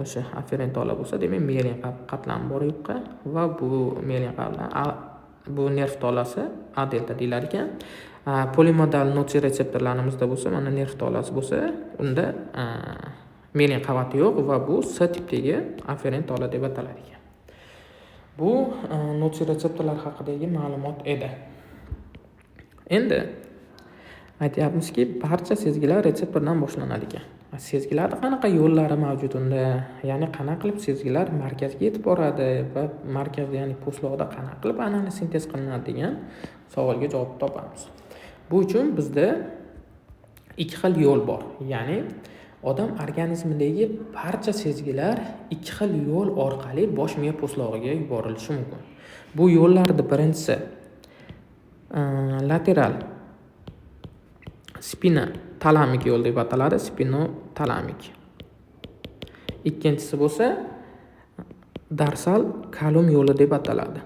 o'sha afferent tola bo'lsa, demak mielin qatlami bor yupqa va bu mielin qatlami, bu nerv tolasi A delta deyilar ekan. Polimodal notsiretseptorlarimizda bo'lsa, mana nerv tolasi bo'lsa, unda mielin qavati yo'q va bu S tipdagi afferent tola deb ataladi ekan. Bu notsiretseptorlar haqidagi ma'lumot edi. Endi aytyapmizki, barcha sezgilar retseptordan boshlanadi ekan. Sezgilarni qanaqa yo'llari mavjud unda? Ya'ni qanaqa qilib sezgilar markazga yetib boradi va markazda, ya'ni po'stloqda qanaqa qilib analiz sintez qilinadi degan savolga javob topamiz. Bu uchun bizda ikki xil yo'l bor. Ya'ni odam organizmidagi barcha sezgilar ikki xil yo'l orqali bosh miya po'stlog'iga yuborilishi mumkin. Bu yo'llarni birinchisi lateral spinotalamik yo'l deb ataladi, spinotalamik. Ikkinchisi bo'lsa dorsal column yo'li deb ataladi.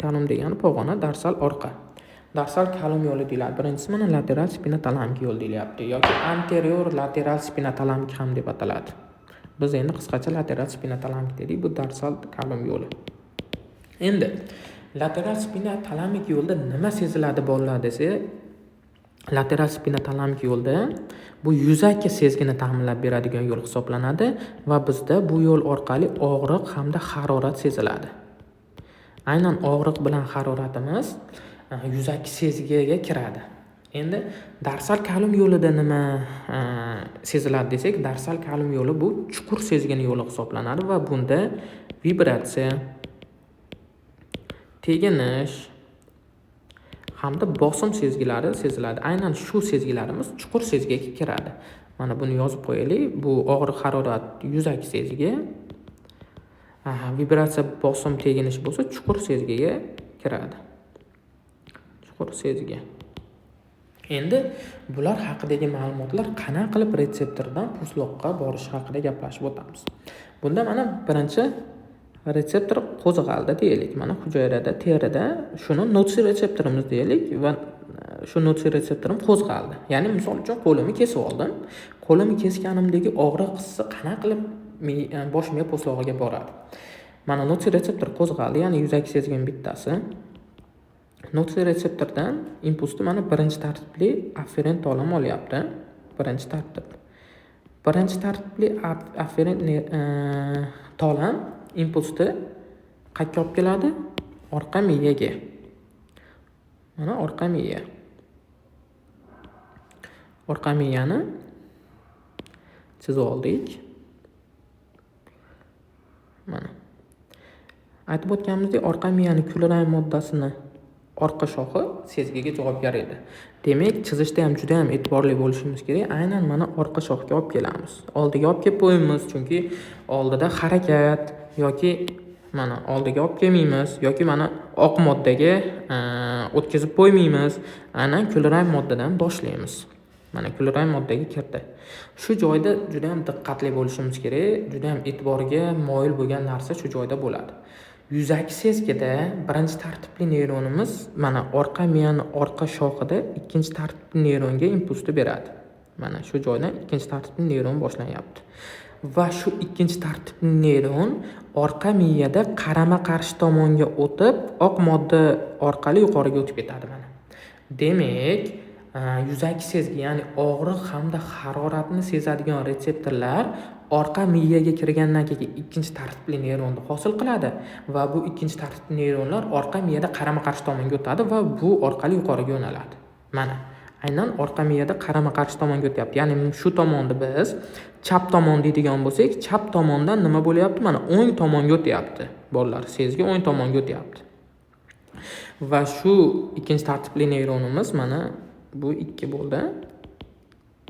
Column degani pog'ona, dorsal orqa. Dorsal column yo'li deyiladi. Birinchisi mana lateral spinotalamik yo'l deyilyapti yoki anterior lateral spinotalamik ham deb ataladi. Biz endi qisqacha lateral spinotalamik dedik, bu dorsal column yo'li. Endi lateral spinotalamik yo'lda nima seziladi bolalar desa, lateral spinotalamik yo'lda bu yuzaki sezgini ta'minlab beradigan yo'l hisoblanadi va bizda bu yo'l orqali og'riq hamda harorat seziladi. Aynan og'riq bilan haroratimiz yuzaki sezgiga kiradi. Endi dorsal kalum yo'lida nima seziladi desak, dorsal kalum yo'li bu chuqur sezgini yo'li hisoblanadi va bunda vibratsiya, teginish hamda bosim sezgilari seziladi. Aynan shu sezgilarimiz chuqur sezgiga kiradi. Mana buni yozib qo'yaylik. Bu og'riq, harorat yuzaki sezgi, vibratsiya, bosim, teginish bo'lsa chuqur sezgiga kiradi. Chuqur sezgi. Endi bular haqidagi ma'lumotlar qanaqa qilib retseptordan po'stloqqa borishi haqida gaplashib o'tamiz. Bunda mana birinchi retseptor qo'zg'aldi deylik. Mana hujayrada, terida shuni notsiretseptorimiz deylik va shu notsiretseptorim qo'zg'aldi. Ya'ni misol uchun qo'limni kesib oldim. Qo'limni kesganimdagi og'riq hissi qanaqa qilib bosh miya po'stlog'iga boradi? Mana notsiretseptor qo'zg'aldi, ya'ni yuzaki sezgim bittasi. Notsiretseptordan impulsni mana birinchi tartibli afferent tolam olyapti. Birinchi tartib. Birinchi tartibli afferent tolam impulsni qayerga olib keladi? Orqa miyaga. Mana orqa miya. Orqa miyani chizib oldik. Mana. Aytib o'tganimizdek, orqa miyani kulrang moddasini orqa shoxi sezgiga javobgar edi. Demak, chizishda ham juda ham e'tiborli bo'lishimiz kerak. Aynan mana orqa shoxga olib kelamiz. Oldiga olib kelib qo'yamiz, chunki oldida harakat yoki mana oldiga olib kelmaymiz yoki mana oq moddaga o'tkazib qo'ymaymiz. Aynan kulrang moddadan boshlaymiz. Mana kulrang moddaga kirdi. Shu joyda juda ham diqqatli bo'lishimiz kerak, juda ham e'tiborga moyil bo'lgan narsa shu joyda bo'ladi. Yuzaki sezgida birinchi tartibli neyronimiz mana orqa miyani orqa shoxida ikkinchi tartibli neyronga impulsni beradi. Mana shu joydan ikkinchi tartibli neyron boshlanyapti. Va shu ikkinchi tartibli neyron orqa miyada qarama-qarshi tomonga o'tib, oq modda orqali yuqoriga o'tib ketadi mana. Demak, yuzaki sezgi, ya'ni og'riq hamda haroratni sezadigan retseptorlar orqa miyaga kirgandan keyin ikkinchi tartibli neyronni hosil qiladi va bu ikkinchi tartibli neyronlar orqa miyada qarama-qarshi tomonga o'tadi va bu orqali yuqoriga yo'naladi. Mana aynan orqa miyada qarama-qarshi tomonga o'tyapti. Ya'ni shu tomonni biz chap tomon deydigan bo'lsak, chap tomondan nima bo'lyapti? Mana o'ng tomonga o'tyapti. Bolalar, sezgi o'ng tomonga o'tyapti. Va shu ikkinchi tartibli neyronimiz mana bu 2 bo'ldi.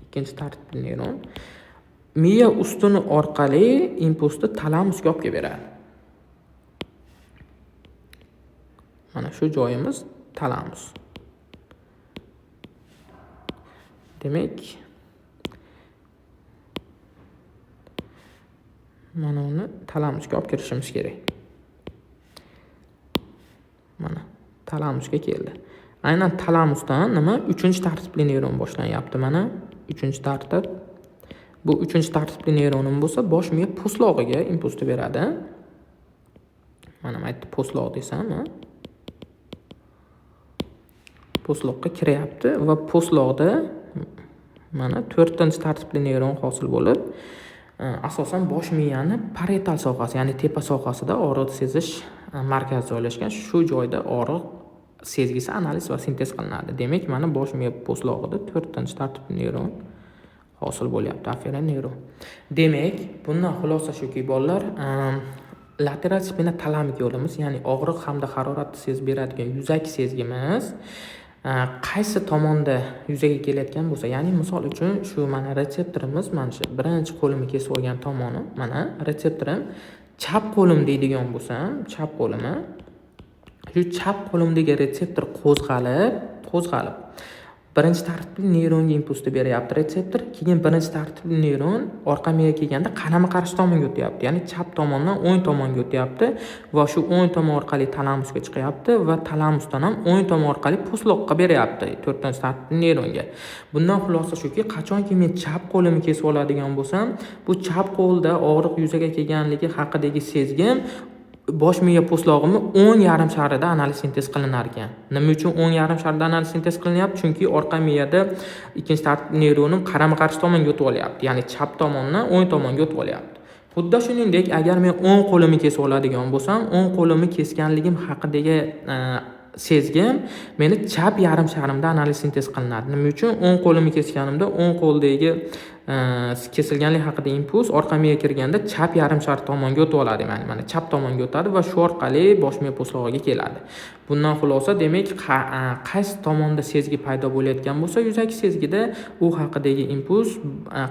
Ikkinchi tartibli neyron miya ustuni orqali impulsni talamusga olib kelib beradi. Mana shu joyimiz talamus. Demak, mana uni talamusga olib kirishimiz kerak. Mana talamusga keldi. Aynan talamusdan nima? 3 tartibli neyron boshlanyapti. Mana 3 tartib. Bu 3 tartibli neyronim bo'lsa, bosh miya po'stlog'iga impulsni beradi. Mana men aytdim po'stloq desam, po'stloqqa kiryapti va po'stloqda mana 4 tartibli neyron hosil bo'lib, asosan bosh miyani parietal sohasi, ya'ni tepa sohasida og'riq sezish markazi joylashgan. Shu joyda og'riq sezgisi analiz va sintez qilinadi. Demak, mana bosh miya po'stlog'ida 4 tartibli neyron hosil bo'lyapti, afferent neyron. Demak, bundan xulosa shuki, bolalar, lateral spinotalamik yo'limiz, ya'ni og'riq hamda haroratni sezib beradigan yuzaki sezgimiz qaysi tomonda yuzaga kelayotgan bo'lsa, ya'ni misol uchun shu mana retseptorimiz, mana shu birinchi qo'limni kesib olgan tomoni, mana retseptorim chap qo'lim deydigan bo'lsam, chap qo'limi, shu chap qo'limdagi retseptor qo'zg'alib birinchi tartibli neyronga impulsni beryapti retseptor, keyin birinchi tartibli neyron orqa miyaga kelganda qarama-qarshi tomonga o'tyapti, ya'ni chap tomondan o'ng tomonga o'tyapti va shu o'ng tomon orqali talamusga chiqyapti va talamusdan ham o'ng tomon orqali po'stloqqa beryapti 4 tartibli neyronga. Bundan xulosa shuki, qachonki men chap qo'limni kesib oladigan bo'lsam, bu chap qo'lda og'riq yuzaga kelganligi haqidagi sezgim bosh miya po'stlog'imni o'ng yarim sharida analiz sintez qilinar ekan. Nima uchun o'ng yarim sharida analiz sintez qilinyapti? Chunki orqa miyada ikkinchi tartib neyronim qarama-qarshi tomonga o'tib olyapti, ya'ni chap tomondan o'ng tomonga o'tib olyapti. Xuddi shuningdek, agar men o'ng qo'limni kesib oladigan bo'lsam, o'ng qo'limni kesganligim haqidagi sezgim meni chap yarim sharimda analiz sintez qilinadi. Nima uchun? O'ng qo'limni kesganimda o'ng qo'ldagi kesilganlik haqida impuls orqa miyaga kirganda chap yarim shar tomonga o'tib oladi, ya'ni mana chap tomonga o'tadi va shu orqali bosh miya po'stlog'iga keladi. Bundan xulosa, demak, qaysi tomonda sezgi paydo bo'layotgan bo'lsa, yuzaki sezgida u haqidagi impuls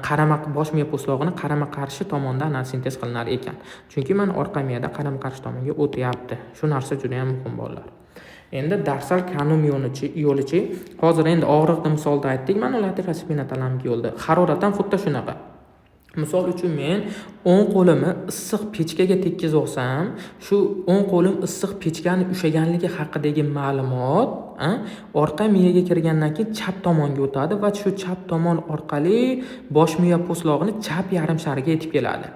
qarama bosh miya po'stlog'ini qarama-qarshi tomonda analiz sintez qilinar ekan. Chunki mana orqa miyada qarama-qarshi tomonga o'tyapti. Shu narsa juda ham muhim bolalar. Endi darsal kanum yo'lichi, hozir endi og'riqni misolda aytdik, mana lateral spinotalamik yo'lda. Harorat ham xuddi shunaqa. Misol uchun men o'ng qo'limni issiq pechkaga tekkizib olsam, shu o'ng qo'lim issiq pechkani ushlaganligi haqidagi ma'lumot orqa miyaga kirgandan keyin chap tomonga o'tadi va shu chap tomon orqali bosh miya po'stlog'ini chap yarim shariga yetib keladi.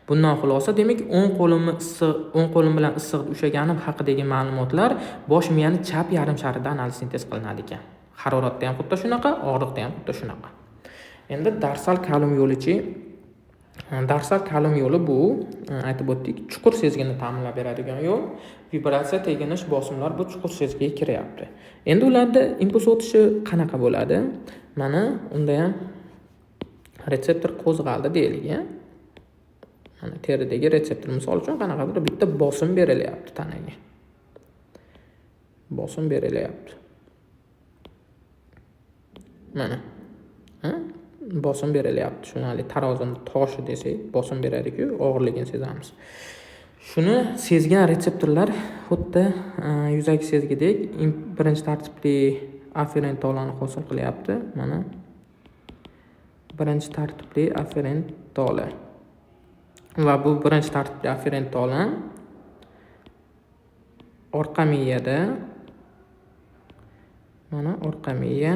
Bundan xulosa, demak, o'ng qo'lim bilan issiqni ushlaganim haqidagi ma'lumotlar bosh miyani chap yarim sharida analiz sintez qilinadi ekan. Haroratda ham xuddi shunaqa, og'riqda ham xuddi shunaqa. Endi darsal kalum yo'lichi, darsal kalum yo'li bu aytib o'tdik, chuqur sezgini ta'minlab beradigan yo'l. Vibratsiya, teginish, bosimlar bu chuqur sezgiga kiryapti. Endi ularda impuls o'tishi qanaqa bo'ladi? Mana unda ham retseptor qo'zg'aldi deylik, Mana teridagi retseptor, misol uchun qanaqadir bitta bosim berilyapti tanaga. Bosim berilyapti. Mana. Bosim berilyapti. Shuni tarozini toshi desak, bosim beradi-ku, og'irligini sezamiz. Shuni sezgan retseptorlar xuddi yuzaki sezgidek birinchi tartibli afferent tolani hosil qilyapti. Mana birinchi tartibli afferent tola. Va bu birinchi tartibli afferent tola orqa miyada, mana orqa miya,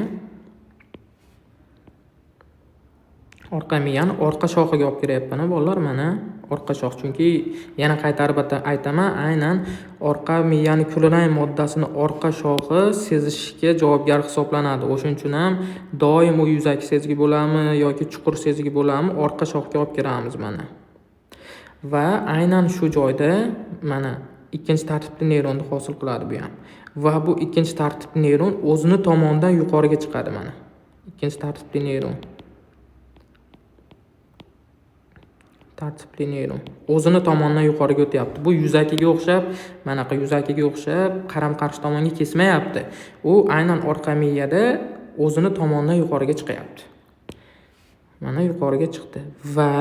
orqa miyani orqa shoxiga olib kiryapman bolalar, mana orqa shox, chunki yana qaytarib aytaman, aynan orqa miyani kulrang moddasini orqa shoxi sezishga javobgar hisoblanadi. O'shuning uchun ham doim u yuzaki sezgi bo'ladimi yoki chuqur sezgi bo'ladimi, orqa shoxga olib kiramiz mana. Va aynan shu joyda mana ikkinchi tartibli neyronni hosil qiladi bu ham. Va bu ikkinchi tartibli neyron o'zini tomonidan yuqoriga chiqadi mana. Ikkinchi tartibli neyron. Tartibli neyron o'zini tomonidan yuqoriga o'tyapti. Bu yuzakiga o'xshab, manaqa yuzakiga o'xshab qarama-qarshi tomonga kesmayapti. U aynan orqa miyada o'zini tomonidan yuqoriga chiqyapti. Mana yuqoriga chiqdi va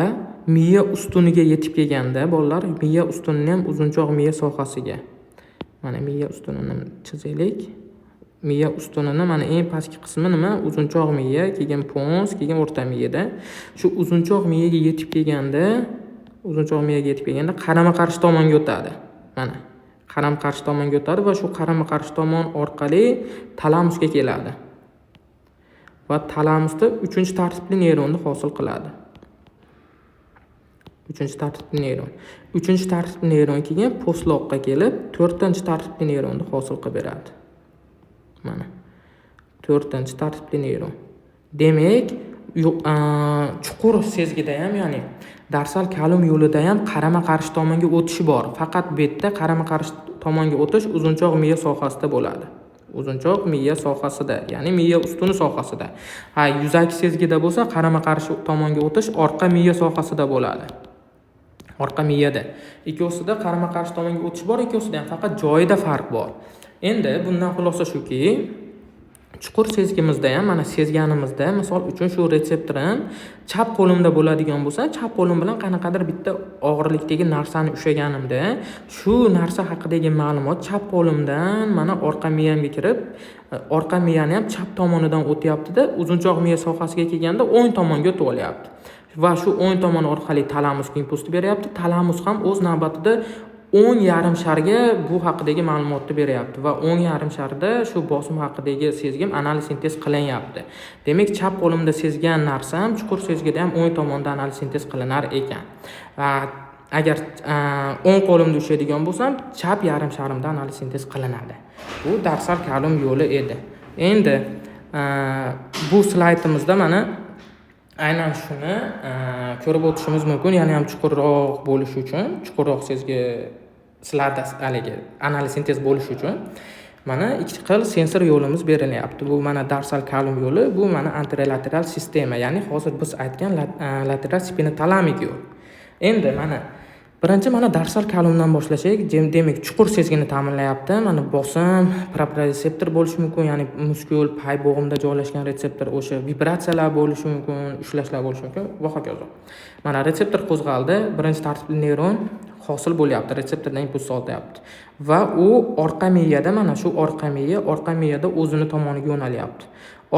miya ustuniga yetib kelganda bolalar, miya ustunini ham uzunchoq miya sohasiga. Mana miya ustunini chizaylik. Miya ustunini mana eng pastki qismi nima? Uzunchoq miya, keyin pons, keyin o'rta miyada. Shu uzunchoq miyaga yetib kelganda, uzunchoq miyaga yetib kelganda qarama-qarshi tomonga o'tadi. Mana qarama-qarshi tomonga o'tadi va shu qarama-qarshi tomon orqali talamusga keladi. Va talamusda uchinchi tartibli neyronni hosil qiladi. Uchinchi tartibli neyron. Uchinchi tartibli neyron keyin po'stloqqa kelib, to'rtinchi tartibli neyronni hosil qilib beradi. Mana to'rtinchi tartibli neyron. Demak, chuqur sezgida ham, ya'ni darsal kalum yo'lida ham qarama-qarshi tomonga o'tish bor. Faqat bu yerda qarama-qarshi tomonga o'tish uzunchoq miya sohasida bo'ladi. Uzunchoq miya sohasida, ya'ni miya ustuni sohasida. Ha, yuzaki sezgida bo'lsa, qarama-qarshi tomonga o'tish orqa miya sohasida bo'ladi. Orqa miyada. Ikkovsida qarama-qarshi tomonga o'tish bor, ikkovsida ham faqat joyida farq bor. Endi bundan xulosa shuki, chuqur sezgimizda ham mana sezganimizda, misol uchun shu retseptorim chap qo'limda bo'ladigan bo'lsa, chap qo'lim bilan qanaqadir bitta og'irlikdagi narsani ushlaganimda, shu narsa haqidagi ma'lumot chap qo'limdan mana orqa miyamga kirib, orqa miyani ham chap tomonidan o'tyapti-da, uzunchoq miya sohasiga kelganda o'ng tomonga o'tib olyapti. Va shu o'ng tomon orqali talamusga impulsni beryapti. Talamus ham o'z navbatida o'ng yarim sharga bu haqidagi ma'lumotni beryapti va o'ng yarim sharda shu bosim haqidagi sezgim analiz sintez qilinyapti. Demak, chap qo'limda sezgan narsam chuqur sezgida ham o'ng tomonda analiz sintez qilinar ekan. Va agar o'ng qo'limda ushlaydigan bo'lsam, chap yarim sharimda analiz sintez qilinadi. Bu darsal kalum yo'li edi. Endi bu slaydimizda mana aynan shuni ko'rib o'tishimiz mumkin, ya'ni ham chuqurroq bo'lishi uchun, chuqurroq sezgi sizlarda haligi analiz sintez bo'lishi uchun Mana ikki xil sensor yo'limiz berilyapti. Bu mana dorsal kalum yo'li, bu mana anterolateral sistema, ya'ni hozir biz aytgan lateral spinotalamik yo'l. Endi mana birinchi mana dorsal kalumdan boshlasak, demak chuqur sezgini ta'minlayapti. Mana bosim, propriotseptor bo'lishi mumkin, ya'ni muskul, pay bo'g'imda joylashgan retseptor, o'sha vibratsiyalar bo'lishi mumkin, ushlashlar bo'lishi mumkin va hokazo. Mana retseptor qo'zg'aldi, birinchi tartibli neyron hosil bo'lyapti, retseptordan impuls olyapti va u orqa miyada, mana shu orqa miyada o'zini tomoniga yo'nalyapti.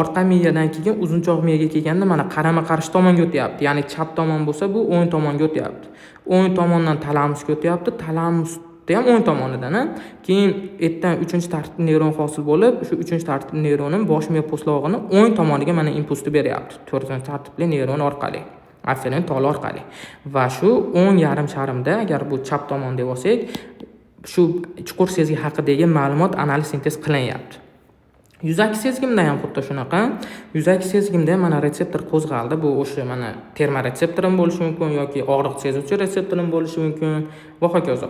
Orqa miyadan keyin uzunchoq miyaga kelganda mana qarama-qarshi tomonga o'tyapti. Ya'ni chap tomon bo'lsa, bu o'ng tomonga o'tyapti. O'ng tomondan talamusga o'tyapti, talamusda ham o'ng tomonidan, keyin ertadan 3-tartibli neyron hosil bo'lib, shu 3-tartibli neyronim bosh miya po'stlog'ini o'ng tomoniga mana impulsni beryapti. 4-tartibli neyron orqali, afferent tola orqali. Va shu o'ng yarim sharimda, agar bu chap tomon deb olsak, shu chuqur sezgi haqidagi ma'lumot analiz sintez qilinyapti. Yuzaki sezgimda ham xuddi shunaqa. Yuzaki sezgimda ham mana retseptor qo'zg'aldi. Bu o'sha mana termoretseptorim bo'lishi mumkin yoki og'riq sezuvchi retseptorim bo'lishi mumkin va hokazo.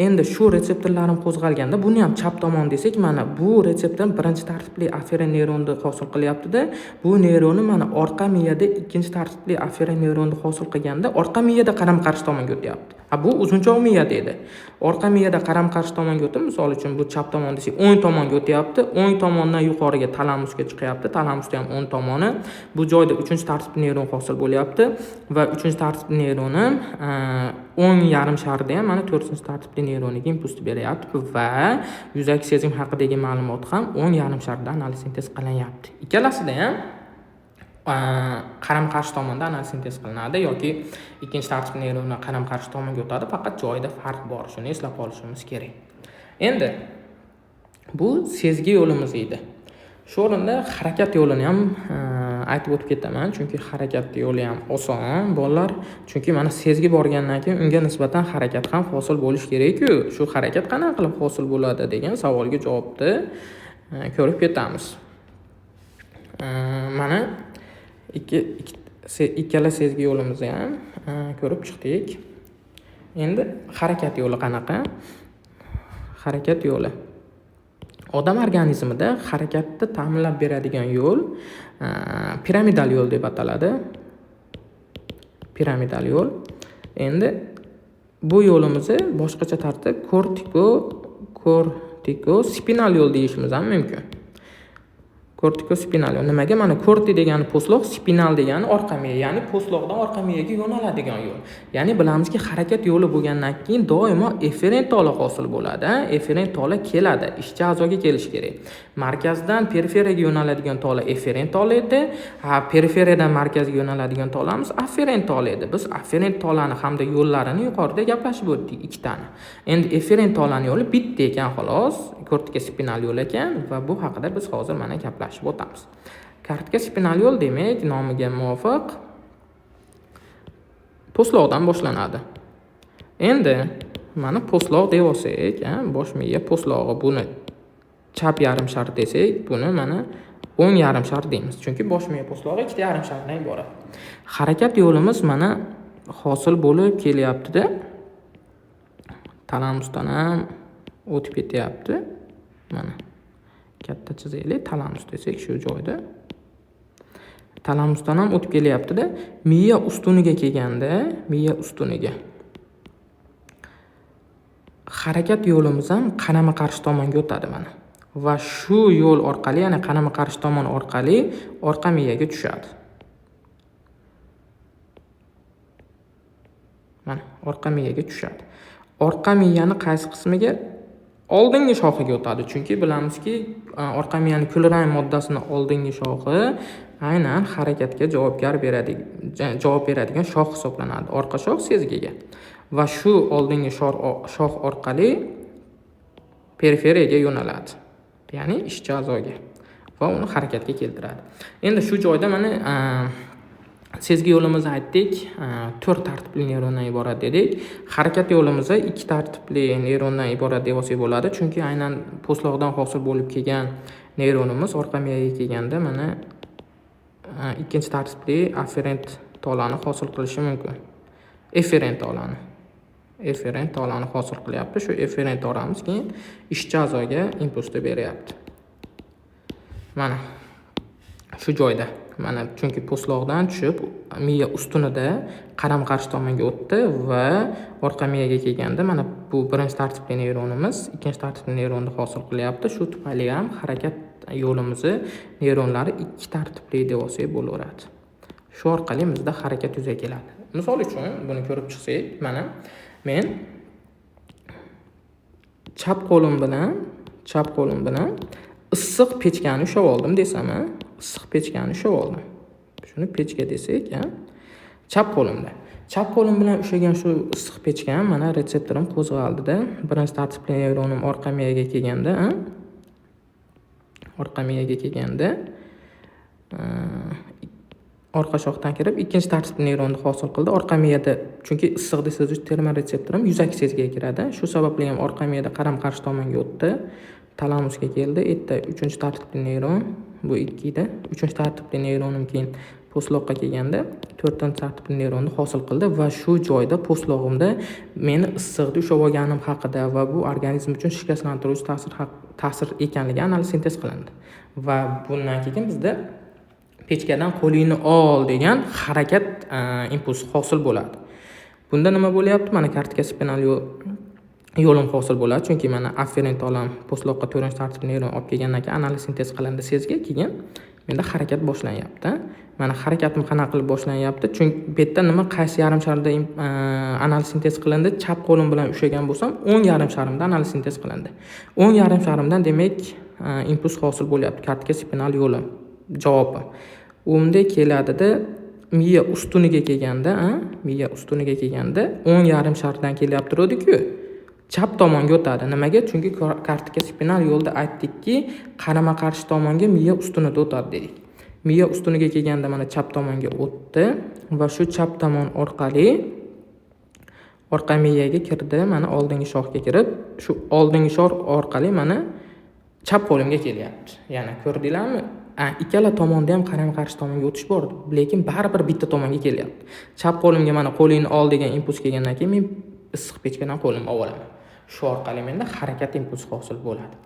Endi shu retseptorlarim qo'zg'alganda, buni ham chap tomon desak, mana bu retseptor birinchi tartibli afferent neyronni hosil qilyapti-da. Bu neyronni mana orqa miyada ikkinchi tartibli afferent neyronni hosil qilganda orqa miyada qarama-qarshi tomonga o'tyapti. Ha, bu uzunchoq miyada edi. Orqa miyada qarama-qarshi tomonga o'tib, misol uchun bu chap tomon desak, o'ng tomonga o'tyapti. O'ng tomondan yuqoriga talamusga chiqyapti. Talamusda ham o'ng tomoni. Bu joyda 3-tartibli neyron hosil bo'lyapti va 3-tartibli neyroni o'ng yarim sharda ham mana 4-tartibli neyroniga impulsni beryapti va yuzaki sezim haqidagi ma'lumot ham o'ng yarim sharda analiz sintez qilinyapti. Ikkalasida ham qarama-qarshi tomonda analiz sintez qilinadi yoki ikkinchi tartibli neyronlar qarama-qarshi tomonga o'tadi, faqat joyida farq bor, shuni eslab qolishimiz kerak. Endi bu sezgi yo'limiz edi. Shu o'rinda harakat yo'lini ham aytib o'tib ketaman, chunki harakat yo'li ham oson bolalar, chunki mana sezgi borgandan keyin unga nisbatan harakat ham hosil bo'lishi kerak-ku. Shu harakat qanaqa qilib hosil bo'ladi degan savolga javobni ko'rib ketamiz. Mana ikkala sezgi yo'limizni ham ko'rib chiqdik. Endi harakat yo'li qanaqa? Harakat yo'li. Odam organizmida harakatni ta'minlab beradigan yo'l piramidal yo'l deb ataladi. Piramidal yo'l. Endi bu yo'limizni boshqacha tartib kortikospinal yo'l deyishimiz ham mumkin. Kortikospinal yo'l. Nimaga? Mana korti degani po'stloq, spinal degani orqa miya, ya'ni po'stloqdan orqa miyaga yo'naladigan yo'l. Ya'ni bilamizki, harakat yo'li bo'lgandan keyin doimo efferent tola hosil bo'ladi. Efferent tola keladi, ishchi a'zoga kelishi kerak. Markazdan periferiyaga yo'naladigan tola efferent tola edi. Ha, periferiyadan markazga yo'naladigan tolamiz afferent tola edi. Biz afferent tolani hamda yo'llarini yuqorida gaplashib o'tdik, ikkitani. Endi efferent tolani yo'li bitta ekan xolos, kortikospinal yo'l ekan va bu haqida biz hozir mana gaplashib o'tamiz. Kortikospinal yo'l demak nomiga muvofiq po'stloqdan boshlanadi. Endi mana po'stloq deb olsak, bosh miya po'stlog'i, buni chap yarim shar desak, buni mana o'ng yarim shar deymiz. Chunki bosh miya po'stlog'i ikkita yarim shardan iborat. Harakat yo'limiz mana hosil bo'lib kelyapti-da. Talamusdan ham o'tib ketyapti. Mana katta chizaylik, talamus desak shu joyda. Talamusdan ham o'tib kelyapti-da, miya ustuniga kelganda, miya ustuniga harakat yo'limiz ham qarama-qarshi tomonga o'tadi mana. Va shu yo'l orqali, ya'ni qarama-qarshi tomon orqali orqa miyaga tushadi. Mana orqa miyaga tushadi. Orqa miyani qaysi qismiga? Oldingi shoxiga o'tadi. Chunki bilamizki, orqa miyani kulrang moddasini oldingi shoxi aynan harakatga javob beradigan shox hisoblanadi. Orqa shox sezgiga. Va shu oldingi shox orqali periferiyaga yo'naladi. Ya'ni ishchi a'zoga va uni harakatga keltiradi. Endi shu joyda mana sezgi yo'limizni aytdik, 4 tartibli neyrondan iborat dedik. Harakat yo'limizni 2 tartibli neyrondan iborat deb olsak bo'ladi, chunki aynan po'stloqdan hosil bo'lib kelgan neyronimiz orqa miyaga kelganda mana ikkinchi tartibli afferent tolani hosil qilishi mumkin. Efferent tolani. Efferent tolani hosil qilyapti. Shu efferent tolamiz keyin ishchi a'zoga impulsni beryapti. Mana shu joyda, mana, chunki po'stloqdan tushib, miya ustunida qarama qarshi tomonga o'tdi va orqa miyaga kelganda, mana bu birinchi tartibli neyronimiz ikkinchi tartibli neyronni hosil qilyapti. Shu tufayli ham harakat yo'limizni neyronlari ikki tartibli deb olsak bo'laveradi. Shu orqali bizda harakat yuzaga keladi. Misol uchun, buni ko'rib chiqsak, mana men chap qo'lim bilan issiq pechkani ushlab oldim desam, issiq pechkani ushlab oldim, shuni pechka desak, chap qo'limda, chap qo'lim bilan ushlagan shu issiq pechkam, mana, retseptorim qo'zg'aldida, birinchi tartibli neyronim orqa miyaga kelganda, orqa miyaga kelganda orqa shoxdan kirib, ikkinchi tartibli neyronni hosil qildi orqa miyada. Chunki issiqni sezuvchi termoretseptorim yuzaki sezgiga kiradi. Shu sababli ham orqa miyada qarama qarshi tomonga o'tdi, talamusga keldi. Yerda uchinchi tartibli neyron, bu ikkida, uchinchi tartibli neyronim keyin po'stloqqa kelganda to'rtinchi tartibli neyronni hosil qildi va shu joyda po'stlog'imda meni issiqda ushlab olganim haqida va bu organizm uchun shikastlantiruvchi ta'sir ekanligi analiz sintez qilindi. Va bundan keyin bizda "Pechkadan qo'lingni ol" degan harakat impulsi hosil bo'ladi. Bunda nima bo'lyapti? Mana, kortikospinal yo'lim hosil bo'ladi, chunki mana afferent tolam po'stloqqa to'rtinchi tartibli neyron olib kelgandan keyin analiz sintez qilindi sezgi, keyin menda harakat boshlanyapti. Mana, harakatim qanaqa qilib boshlanyapti? Chunki bu yerda nima, qaysi yarim sharda analiz sintez qilindi? Chap qo'lim bilan ushlagan bo'lsam, o'ng yarim sharimda analiz sintez qilindi. O'ng yarim sharimdan, demak, impuls hosil bo'lyapti, kortikospinal yo'li javobi. Unday keladida, miya ustuniga kelganda, miya ustuniga kelganda o'ng yarim shardan kelyapti turadiku, chap tomonga o'tadi. Nimaga? Chunki kortikospinal yo'lda aytdikki, qarama qarshi tomonga miya ustunida o'tadi dedik. Miya ustuniga kelganda, mana, chap tomonga o'tdi va shu chap tomon orqali orqa miyaga kirdi. Mana, oldingi shoxga kirib, shu oldingi shox orqali, mana, chap qo'limga kelyapti. Yana ko'rdinglarmi, ikkala tomonda ham qarama qarshi tomonga o'tish bor, lekin baribir bitta tomonga kelyapti. Chap qo'limga, mana, "Qo'lingni ol" degan impuls kelgandan keyin men issiq pechkadan qo'limni olib olaman. Shu orqali menda harakat impulsi hosil bo'ladi.